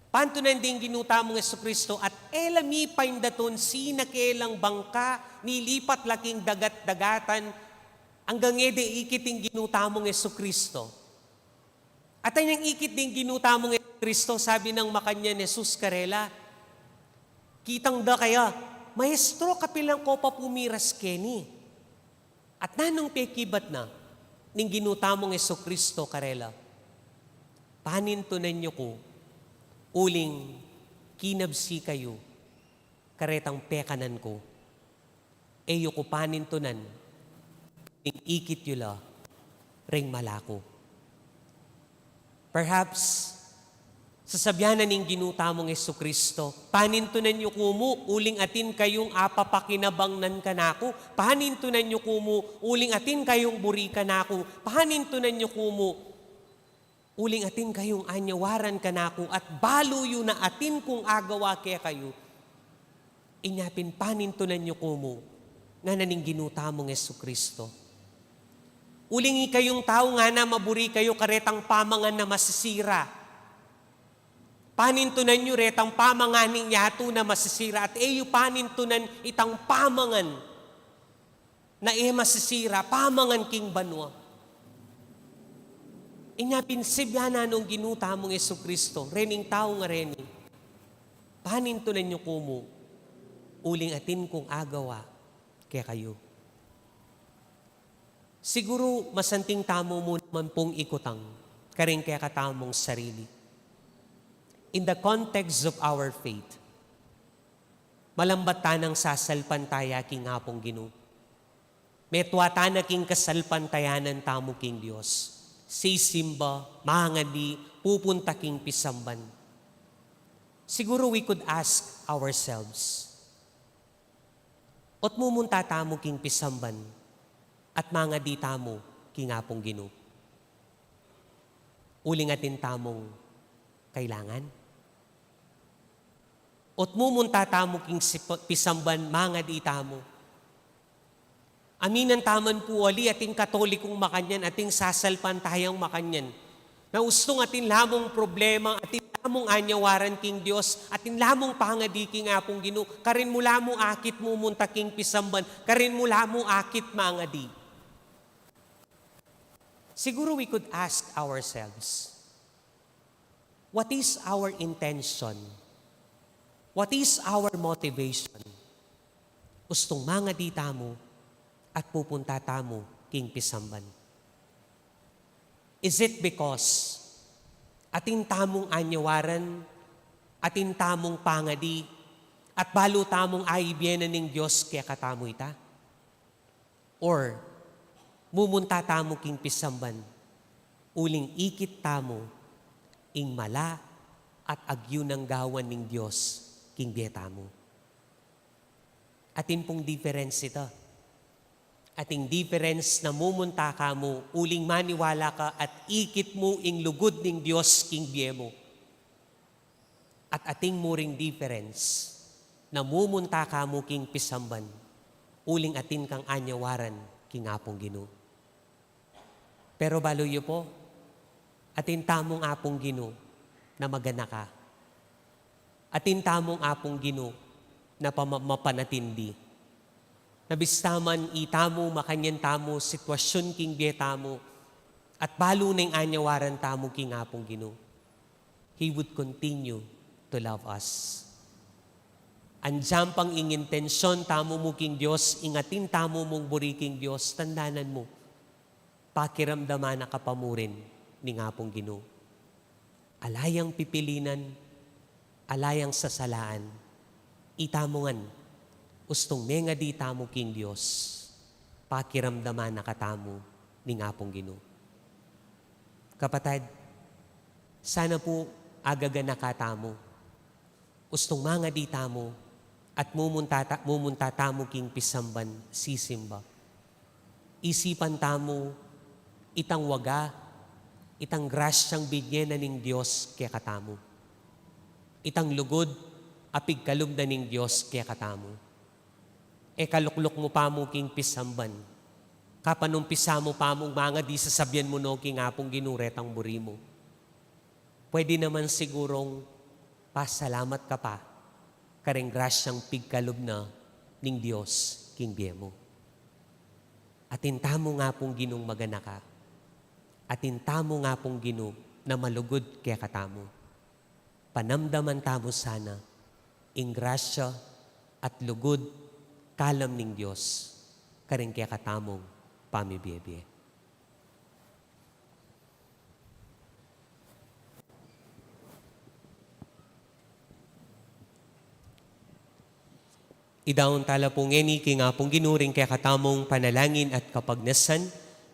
Pantunan ding Ginu tamung Jesucristo at e la mipaindatun sinak e lang bangka, nilipat la king dagat-dagatan, anggang e de ikit ing Ginu tamung Jesucristo. At anyang ikit ding Ginu tamung Jesucristo, sabi nang makanyan Jesus karela, kitang da kaya, "Maestro, kapilan ko pa pu miras keni?" At nanung pekibat na ning Ginu tamung Jesucristo karela, "Panintunan yu ku, uling kinabsi kayu karetang pekanan ku. E yu ku panintunan, ing ikit yu la ring mala ku." Perhaps, sasabian na ning Ginu tamung Jesucristo, "Panintunan yu ku mu, uling atin kayung apapakinabangnan kanaku. Panintunan yu ku mu, uling atin kayung buri kanaku. Panintunan yu ku mu, uling atin kayung anyawaran kanaku at balu yu na atin kung agawa kekayu." Inya pin, "Panintunan yu ku mu," ngana ning Ginu tamung Jesucristo, "uling ikayung tau ngana maburi kayu karetang pamangan na masisira. Panintunan yu retang pamangan ning yatu na masisira at e yu panintunan itang pamangan na e masisira, pamangan king banua." Inya pin, sabian na nung Ginu tamung Jesucristo rening tau nga reni, "Panintunan yu ku mu, uling atin kung agawa kekayu." Siguru masanting tamu mu naman pung ikutang karing kekatamung sarili. In the context of our faith, malambat tanang sasalpantaya king Apung Ginu. Metua tana king kasalpantayanan tamu king Dios. Sisimba, mangadi, pupunta king pisamban. Siguro we could ask ourselves, ot mumunta tamu king pisamban at mangadi tamu king Apung Ginu, uling atin tamung kailangan? O't mumunta tamu king sipa-, pisamban, mangadi tamu. Aminan tamu man pu ali, atin Katolikung makanyan, atin sasalpantayang makanyan, na ustung atin la mung problema, atin la mung anyawaran king Dios, atin la mung pangadi king Apung Ginu, karin mu la mu akit mumunta king pisamban, karin mu la mu akit mangadi. Siguro we could ask ourselves, what is our intention? What is our motivation? Ustung mangadi tamu at pupunta tamu king pisamban. Is it because atin tamung anyawaran, atin tamung pangadi, at balu tamung aibie na ning Dios kekatamu ita? Or mumunta tamu king pisamban uling ikit tamu ing mala at agyang gawan ning Dios king bie tamu? Atin pung difference ita. Atin difference na mumunta ka mu uling maniwala ka at ikit mu ing lugud ning Dios king bie mu. At atin mu ring difference na mumunta ka mu king pisamban uling atin kang anyawaran king Apung Ginu. Pero balu yu pu, atin tamung Apung Ginu na maganaka. Atin tamung Apung Ginu na pama-, mapanatindi. Na bista man itamu, makanyan tamu sitwasyun king bie tamu, at balu na ing anyawaran tamu king Apung Ginu, He would continue to love us. Anjam pang ing intensyon tamu mu king Dios, ing atin tamu mung buri king Dios, tandanan mu, pakiramdaman na ka pa mu rin ning Apung Ginu. Ala yang pipilinan, ala yang sasalaan, itamu ngan, ustung mengadi tamu king Dios, pakiramdaman na katamu ning Apung Ginu. Kapatad, sana pu agaganaka tamu. Ustung mangadi tamu at mumunta ta-, mumunta tamu king pisamban sisimba. Isipan tamu itang waga, itang grasyang binie na ning Dios kekatamu. Itang lugud a pigkalub na ning Dios kekatamu. E kalukluk mu pa mu king pisamban, kapanumpisa mu pa mung mangadi, sasabian mu no king Apung Ginu retang buri mu. Pwede naman sigurung pasalamat ka pa karing grasyang pigkalub na ning Dios king bie mu. Atin tamung Apung Ginung maganaka. Atin tamung Apung Ginu na malugud kekatamu. Panamdaman tamu sana ing grasya at lugud, kalam ning Dios karing kekatamung pamibie-bie. Idaun tala pu ngeni king Apung Ginu ring kekatamung panalangin at kapagnasan,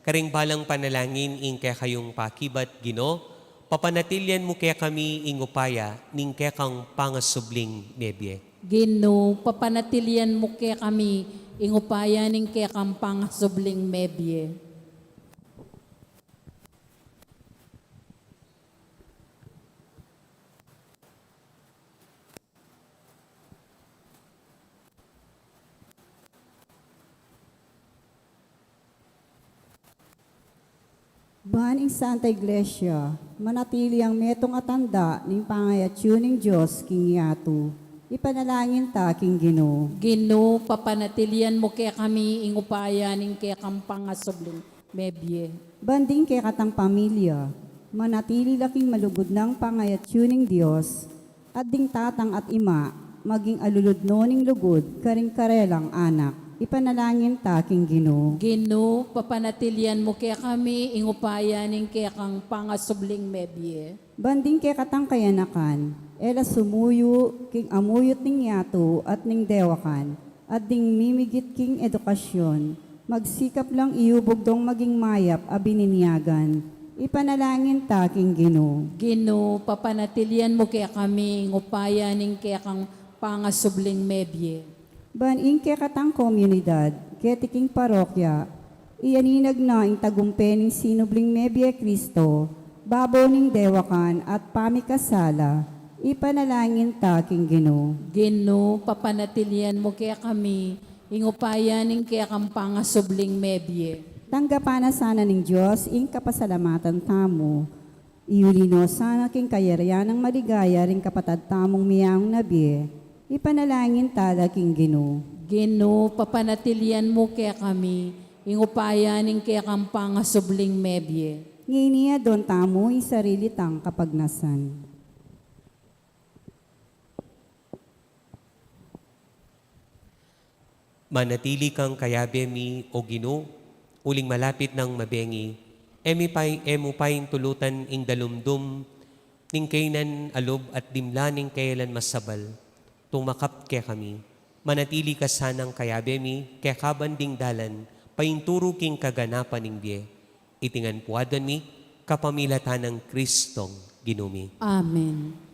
karing balang panalangin ing kekayung pakibat. Ginu, papanatilian mu kekami ing upaya ning kekang pangasubling mebie. Ginu, papanatilian mu kekami ing upaya ning kekang pangasubling mebie. Ban ing Santa Iglesia manatili yang metung a tanda ning pangayatyu ning Dios king yatu, ipanalangin ta king Ginu. Ginu, papanatilian mu kekami ing upaya ning kekang pangasubling mebie. Ban ding kekatang pamilya manatili la king malugud nang pangayatyu ning Dios, at ding tatang at ima maging alulud no ning lugud karing karelang anak, ipanalangin ta king Ginu. Ginu, papanatilian mu kekami ing upaya ning kekang pangasubling mebie. Ban ding kekatang kayanakan e la sumuyu king amuyut ning yatu at ning dewakan, at ding mimigit king edukasyon, magsikap lang iyubug dong maging mayap a bininyagan, ipanalangin ta king Ginu. Ginu, papanatilian mu kekami ing upaya ning kekang pangasubling mebie. Ban ing kekatang komunidad keti king parokya ianinag na ing tagumpe ning sinubling mebie Kristo, babo ning dewakan at pamikasala, Ipanalangin ta king Ginu. Ginu, papanatilian mu kekami ing upaya ning kekang pangasubling mebie. Tanggapan na sana ning Dios ing kapasalamatan tamu. Iuli no sana king kayarian nang maligaya ring kapatad tamung miyang na bie. Ipanalangin ta la king Ginu. Ginu, papanatilian mu kekami ing upaya ning kekang pangasubling mebie. Ngeni adwan tamu ing sarili tang kapagnasan. Manatili kang kayabe mi, O Ginu, uling malapit nang mabengi. E mi pay, e mu pay tulutan ing dalumdum ning kainan a lub at dimla ning kayalan masabal. Tumakap kekami. Manatili ka sanang kayabe mi, kekaban ding dalan painturu king kaganapan ning bie. Iti ngan pu adwan mi, kapamilatan nang Kristong Ginu mi. Amen.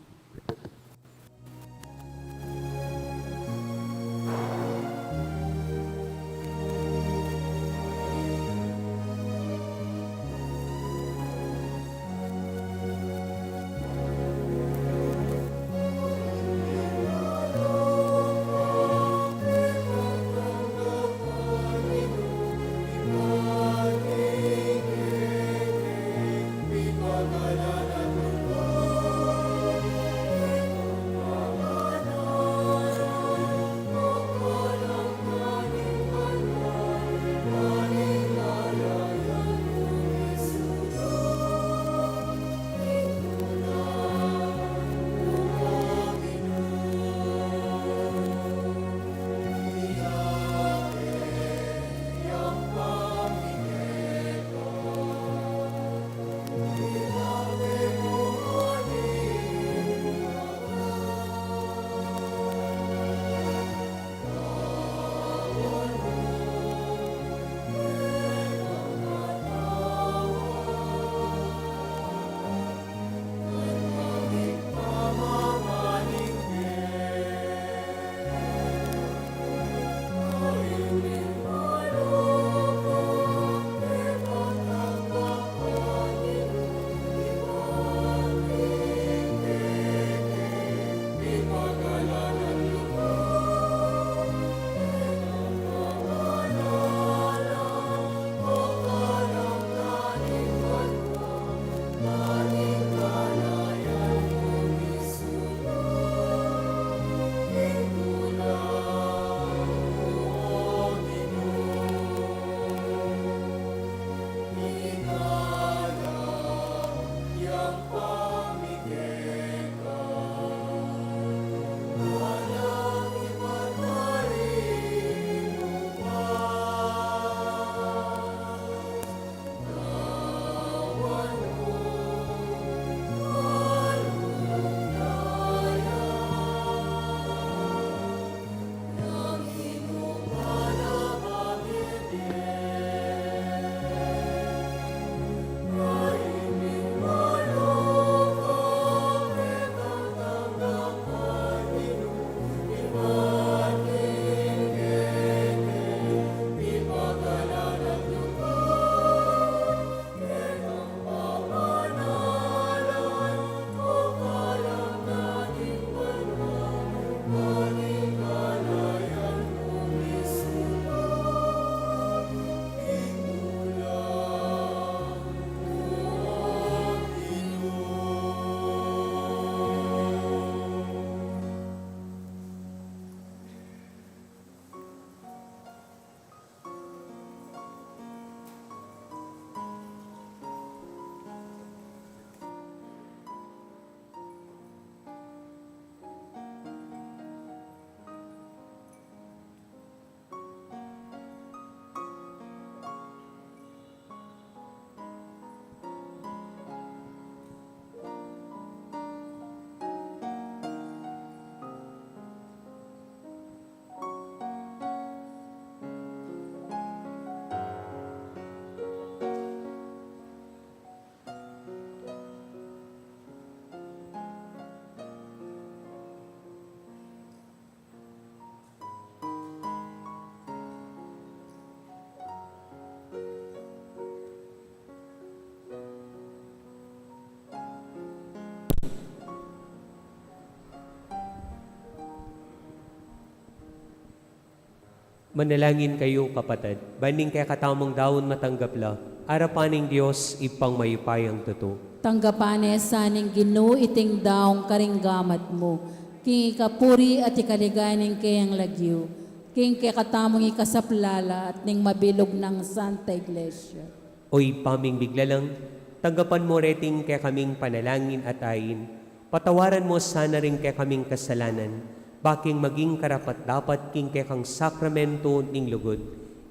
Manalangin kayu, kapatad, ban ing kekatamung daun matanggap la arapan ning Dios Ibpang mayupayang tutu. Tanggapan ne sa ning Ginu iting daun karing gamat mu, king ikapuri at ikaligaya ning keyang lagyu, king kekatamung ikasaplala at ning mabilug nang Santa Iglesia. O Ibpa ming biglalang, tanggapan mu reting kekaming panalangin at ain, patawaran mu sana ring kekaming kasalanan, ba king maging karapat-dapat king kekang sakramento ning lugud.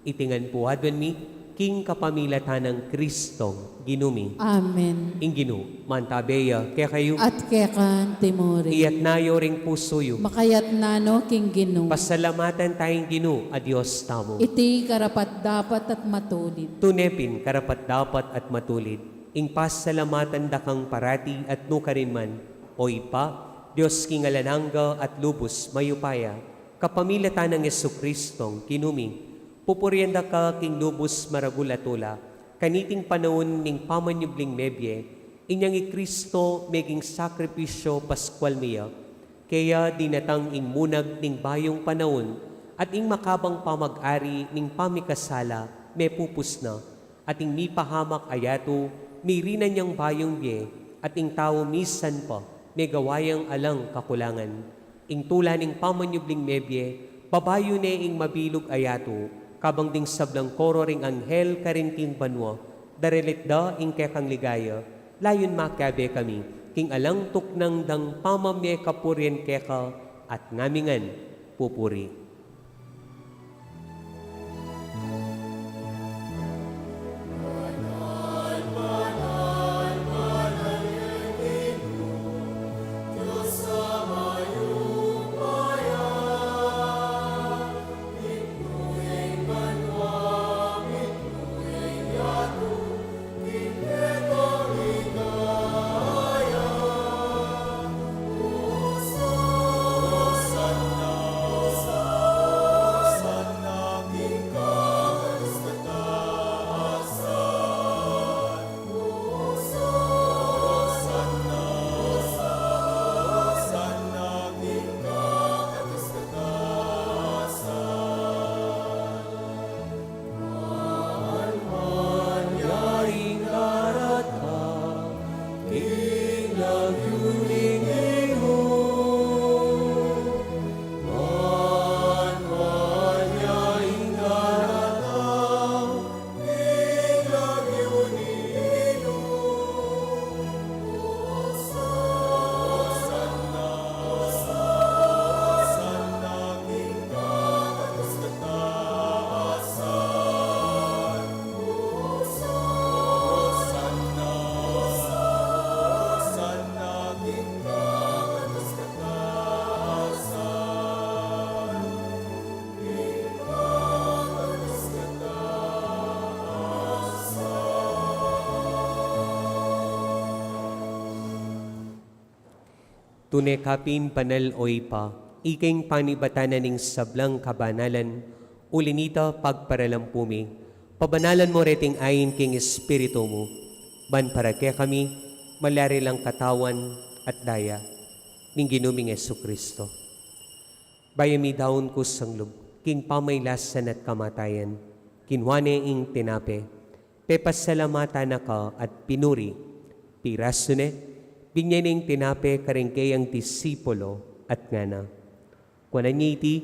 Iti ngan pu aduan mi, king kapamilatan nang Kristong Ginu mi. Amen. Ing Ginu mantabe ya kekayu. At keka naman mu rin. Iyatna yu ring pusu yu. Makayatna no king Ginu. Pasalamatan taya ing Ginu a Dios tamu. Iti karapat-dapat at matulid. Tune pin karapat-dapat at matulid ing pasalamatan da kang parati at nukarin man, O Ibpa, Dios king alang angga at lubus mayupaya, kapamilatan nang Jesukristong Ginu mi. Pupurian da ka king lubus maragul a tula, kaniting panaun ning pamanyubling mebie, inyang i Kristo meging sakripisyu paskual mi ya. Keya dinatang ing munag ning bayung panaun, at ing makabang pamag-ari ning pamikasala mepupus na, at ing mipahamak a yatu mirinan yang bayung bie, at ing tau misan pa megawa yang alang kakulangan. Ing tula ning pamanyubling mebie, babayu ne ing mabilug a yatu, kabang ding sablang koro ring anghel karin king banua, darelit da ing kekang ligaya, layun makiabe kami king alang tuknang dang pamamie kapurian keka at ngamingan pupuri. Tune ka pin banal, O Ibpa, ika ing panibatan na ning sablang kabanalan, uli na nita pagparalampu mi, pabanalan mu reting ain king Espiritu mu, ban para kekami malyari lang katawan at daya ning Ginu ming Jesucristo. Bayu midaun kusang lub king pamailasan at kamatayan, kinua ne ing tinape, pepasalamatan na ka at pinuri, pirasu ne, binie ne ing tinape karing keyang disipulo at ngana: Kuanan ye iti,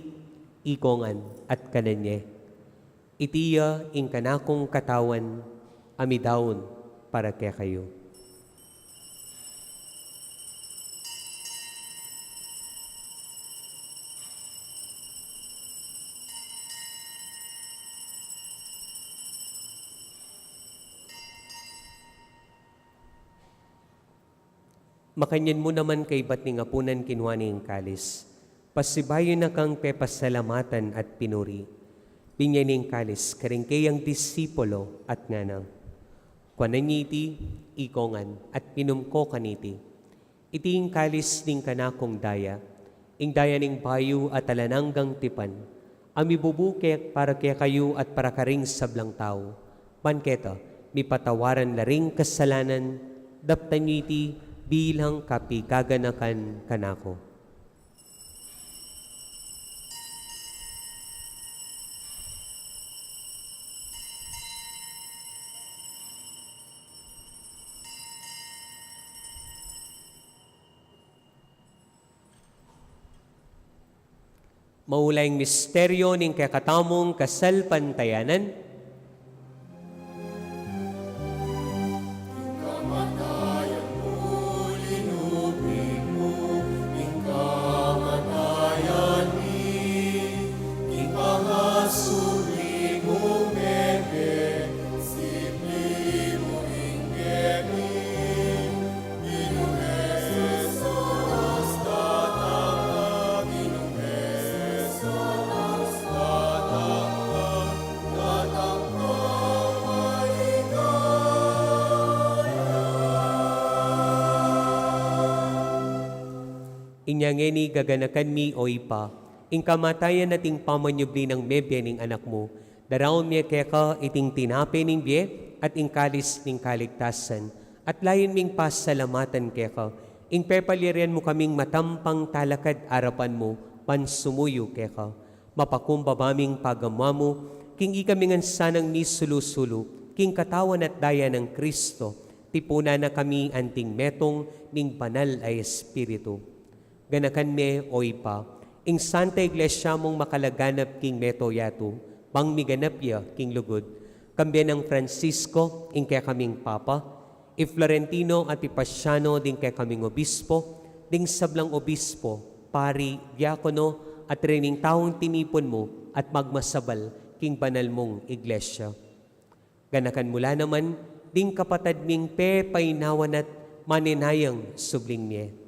ikongan, at kanan ye. Iti ya ing kanakung katawan a midaun para kekayu. Makanyan mu naman kaibat ning apunan kinua ne ing kalis, pasibayu na kang pepasalamatan at pinuri, binie ne ing kalis karing keyang disipulo at ngana: Kuanan ye iti, ikongan, at minum ko kaniti. Iti ing kalis ning kanakung daya, ing daya ning bayu at alang anggang tipan, a mibubu ke para kekayu at para karing sablang tau, ban keta mipatawaran la ring kasalanan. Daptan ye iti bilang kapigaganakan kanaku. Maula ing misteryo ning kekatamung kasalpantayanan. Inya ngeni gaganakan mi, O Ibpa, ing kamatayan at ing pamanyubli nang mebie ning Anak mu, daraun mi keka iting tinape ning bie at ing kalis ning kaligtasan, at layun ming pasalamatan keka ing pepalyarian mu kaming matampang talakad arapan mu ban sumuyu keka. Mapakumbaba ming pagamu-amu king ikami ngan sanang misulu-sulu king katawan at daya nang Kristo, tipunan na kami anting metung ning Banal a Espiritu. Ganakan me, O Ibpa, ing Santa Iglesia mung makalaganap king mabilug a yatu, bang miganap ya king lugud, kambe nang Francisco, ing kekaming Papa, i Florentino at i Paciano, ding kekaming obispo, ding sablang obispo, pari, diakono, at ding taung tinipun mu at magmasabal king banal mung Iglesia. Ganakan mu la naman ding kapatad ming pepainawan at maninayang subling mie.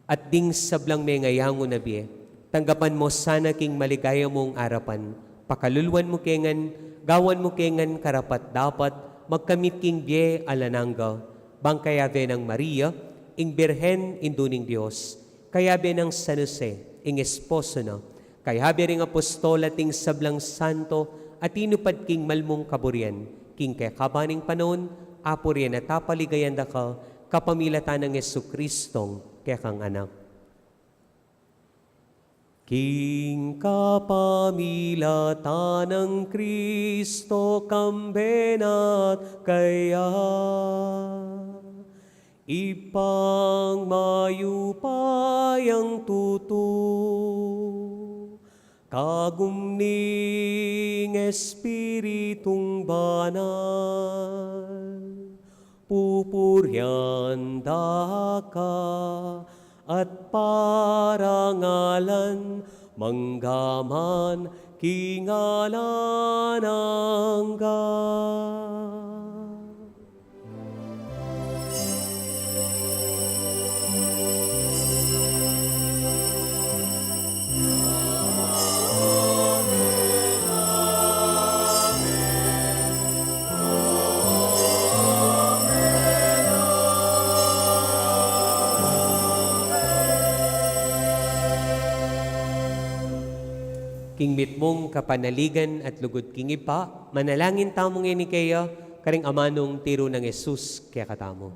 At ding sablang mengayangu na bie, tanggapan mu sana king maligaya mung arapan, pakaluluan mu ke ngan, gawan mu ke ngan karapat-dapat magkamit king bie alang angga, bang kayabe nang Maria, ing Birhen, Indu ning Dios, kayabe nang San Jose, ing esposo na, kayabe ring apostol at ding sablang santo a tinupad king mal mung kaburian, king kekaban ning panaun, apurian at apaligayan da ka, kapamilatan nang Jesucristong kekang Anak. King kapamilatan nang Kristo, kambe na at kaya, Ibpang mayupayang tutu, kagum ning Espiritung Banal, pupurian da ka at parangalan mangga man king alang angga. King mitmung kapanaligan at lugud king Ibpa, manalangin tamu ngeni keya, karing amanung tiru nang Jesus kekatamu.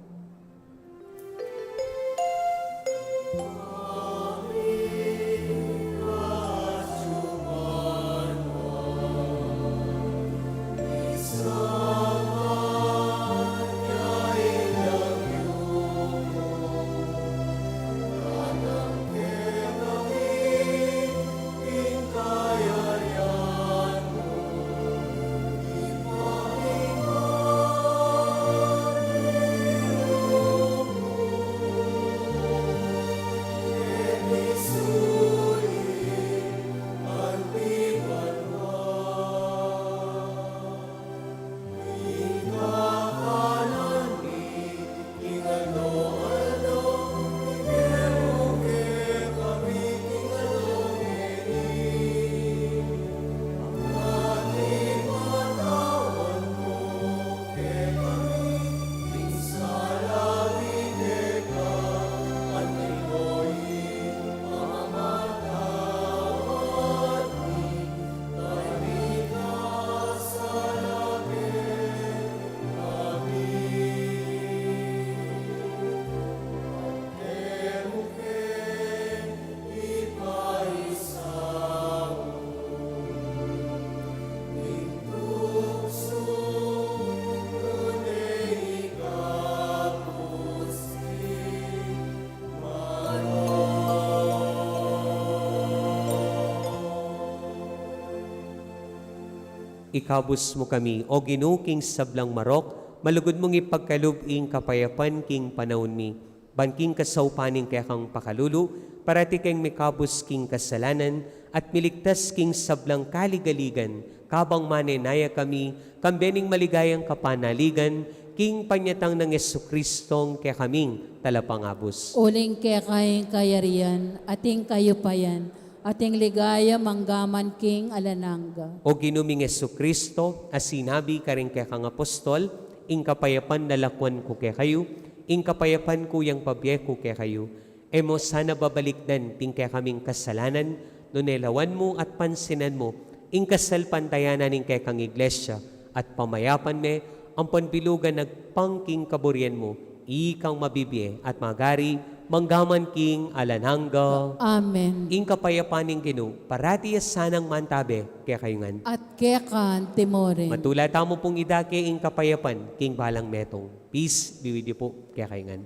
Ikabus mu kami, O Ginu, king sablang marok, malugud mung ipagkalub ing kapayapan king panaun mi. Ban king kasaupan ning kekang pakalulu, parati keng mikabus king kasalanan, at miligtas king sablang kaligaligan, kabang manenaya kami, kambe ning maligayang kapanaligan, king panyatang nang Jesucristong kekaming talapangabus. Uling keka ing kayarian, at ing kayupayan, at ing ligaya manggaman king alang angga. O Ginu ming Jesucristo, a sinabi karing kekang apostol, ing kapayapan lalakwan ku kekayu, ing kapayapan ku yang pabie ku kekayu. E mu sana babalikdan ding kekaming kasalanan, nune lawan mu at pansinan mu, ing kasalpantayanan ning kekang iglesia, at pamayapan me, ampon bilugan agpang king kaburian mu, ikang mabibie at magari, manggaman king alang angga. Amen. Ing kapayapan ning Ginu, parati ya sanang mantabe kekayu ngan. At keka naman murin. Matula tamu pung idake ing kapayapan king balang metung. Peace be with you po, kekayu ngan.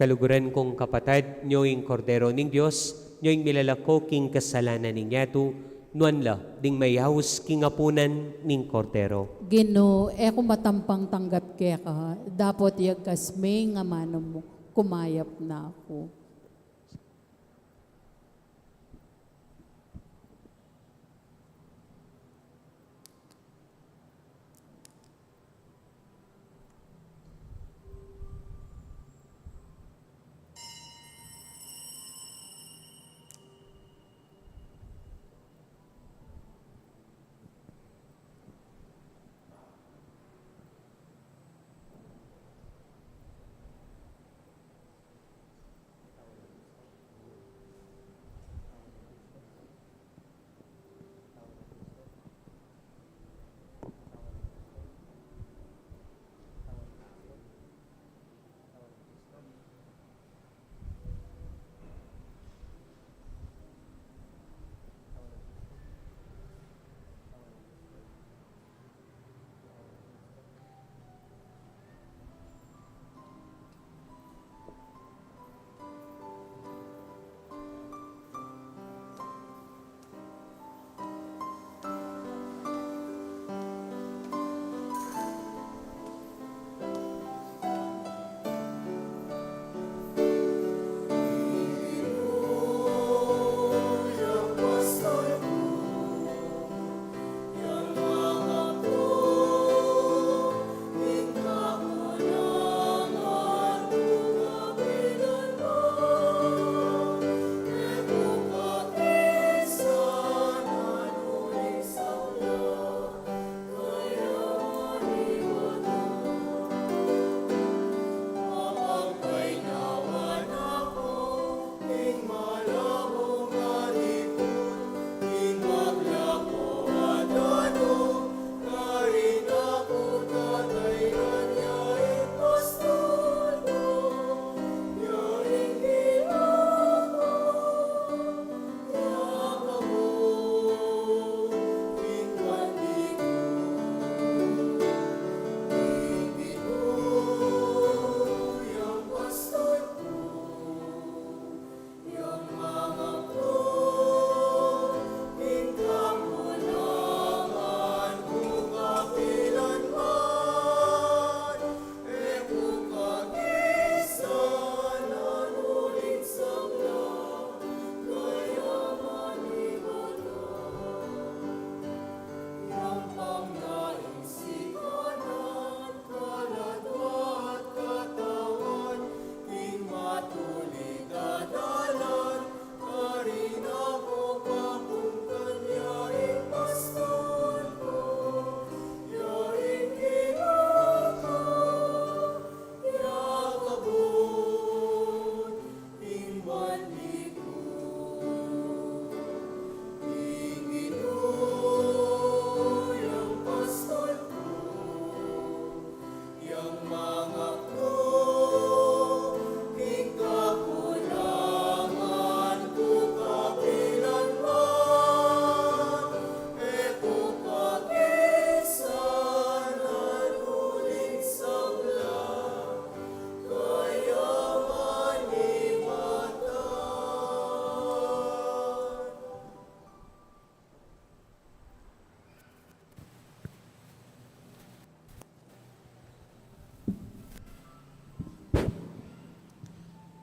Kaluguran kung kapatad, nyo ing Kordero ning Dios, nyo ing milalako king kasalanan ning yatu, nuan la ding mayaus king apunan ning Kordero. Ginu, e ku matampang tanggap keka, dapot yagkas me ing amanu mu, kumayap na ku.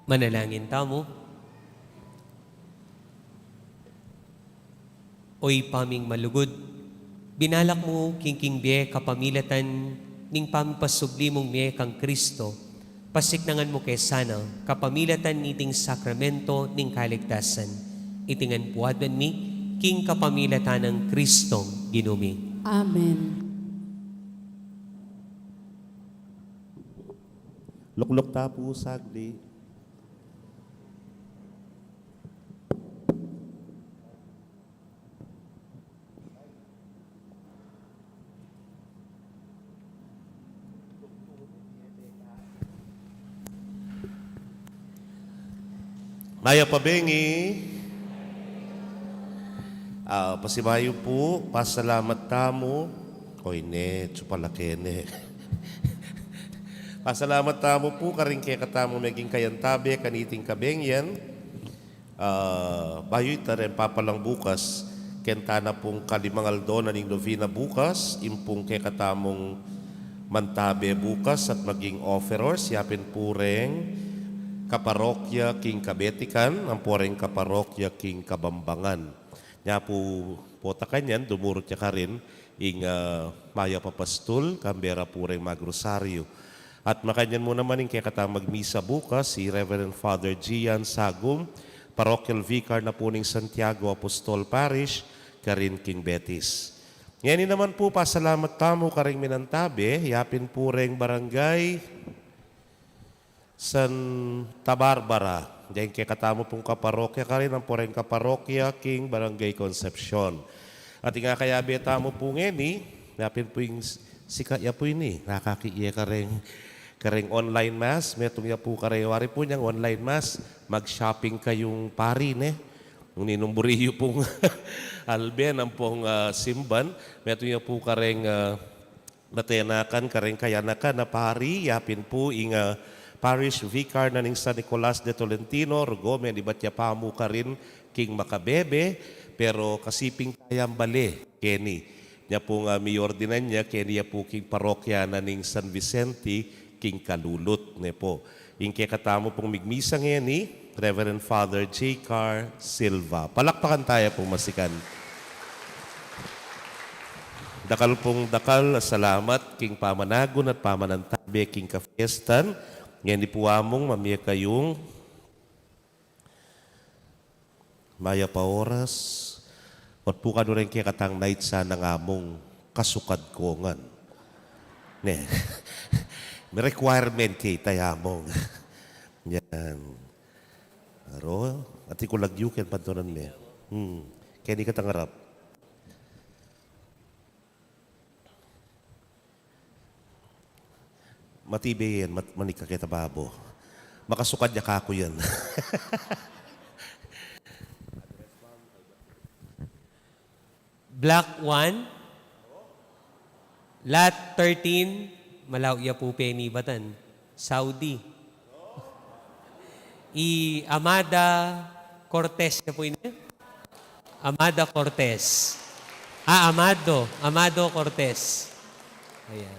Manalangin tamu. O Ibpa ming malugud, binalak mu king, king bie kapamilatan ning pamipasubli mung mie kang Kristo, pasiknangan mu ke sana kapamilatan niting sakramento ning kaligtasan. Iti ngan pu adwan mi king kapamilatan nang Kristong Ginu mi. Amen. Lukluk ta pu sagli. Mayap a bengi. Ah, pasibayu pu, pasalamat tamu. Oy, ne, tsu pala kene. Pasalamat tamu pu karing kekatamung meging kayantabe kaniting kabengi. Ah, bayu ita ren papalang bukas, keng tana pung kalimang aldo na ning novena bukas, ing pung kekatamung mantabe bukas at maging offerers, yapin pu reng kaparokya king Kabetikan, ampo reng kaparokya king Kabambangan. Nya pu, pota kanyan, dumurut ya karin ing, ah, mayap a pastul, kambe ra pu reng magrosaryu. At makanyan mu naman ing kekatamung magmisa bukas, i Reverend Father Gian Sagum, Parochial Vicar na pu ning Santiago Apostol Parish, karin king Betis. Ngeni naman pu, pasalamat tamu karing minantabe, yapin pu reng Barangay Santa Barbara. Deng kekatamu pung kaparokya karin, ampo reng kaparokya king Barangay Concepcion. At ing akayabe tamu pu ngeni, yapin pu ing s-, sika ya pu ini, nakaki ye kareng, kareng online mass, metung ya pu kareng, wari pu nyang online mass, mag-shopping kayung pari, ne? Nung ninung buri yu pung alben, ampong, ah, simban, metung ya pu kareng, ah, matenakan kareng kayanakan a pari, yapin pu ing, ah, parish vicar na ning San Nicolas de Tolentino, rugo, menibat ya pamu karin king makabebe, pero kasiping tayang bale keni. Nya pung, ah, miordinan ya keni ya pu king parokya na ning San Vicente king Calulut, ne pu. Ing kekatamu pung migmisa ngeni, Reverend Father J Car Silva. Palakpakan taya pung masikan. Dakal pung dakal a salamat king pamanagun at pamanantabe king kafiestan. Ngeni pu, Among, mamie kayung mayap a oras. Ot pu kanu reng kekatang knight sana, Among, kasukad ko ngan. Ne. May requirement ke ita, Among. Yan. Aro, atin ku lagyu ken pantunan me. Hmm. Keni katang arap. Matibe yan, mat-, manik ka keta babo. Makasukad ya kaku yan. Block one, lot thirteen, malau ya pu penibatan. Saudi. I Amada Cortez ya pu ini. Amada Cortez. Ah, Amado. Amado Cortez. Ayan.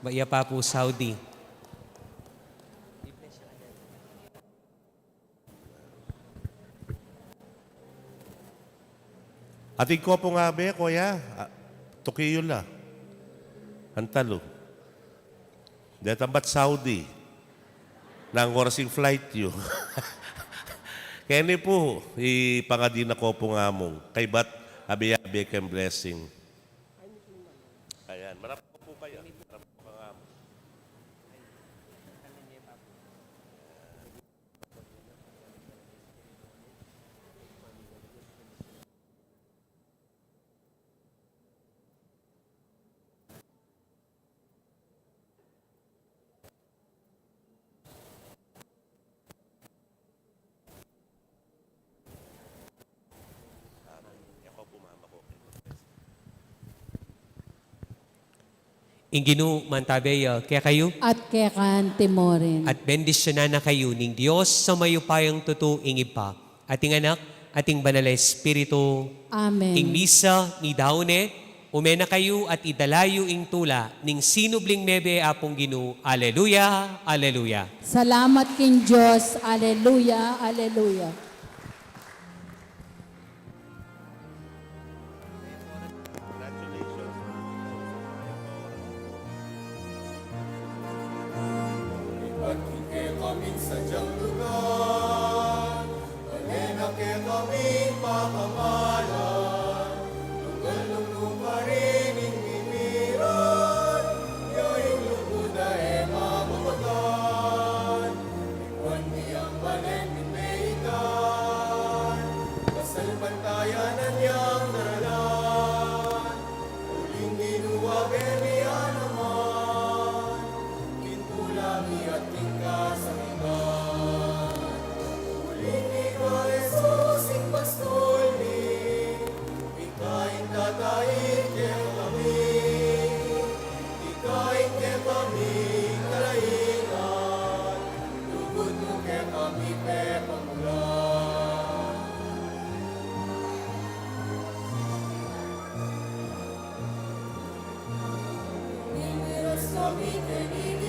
Ba iya pa pu Saudi. Atin ko pu nga be, kuya, ah, tuki yu la. Antalu. Detang bat Saudi. Nang oras ing flight yu? Keni pu, ipangadi na ko pu, Among. Kaybat, abe-abe keng blessing. Ayan, marap ko pu kaya. Marap ko, Among. Ing Ginu mantabe ya kekayu. At keka naman murin. At bendisyunan na kayu ning Dios a mayupayang tutu, ing Ibpa, at ing Anak, at ing Banal a Espiritu. Amen. Ing misa, midaun ne, Ume na kayu at idala yu ing tula ning sinubling mebie Apung Ginu. Aleluya, aleluya. Salamat king Dios. Aleluya, aleluya. Ibat king kekaming sadyang lugar, bale na kekaming pakamalan, lugud nung nu pa rin ing mimiran, ya ing lugud a e mababagan. Ikwan mi ang balen ning meitan, pasalpantayanan yang daralan. Uling Ginu, abe mi ya naman, king tula mi at king kasakitan. Uling ika, Jesus, ing pastul mi, ika ing tatait kekami, ika ing kekaming kalaingan, lugud mu kekami pepamulan. Mimiras kami keni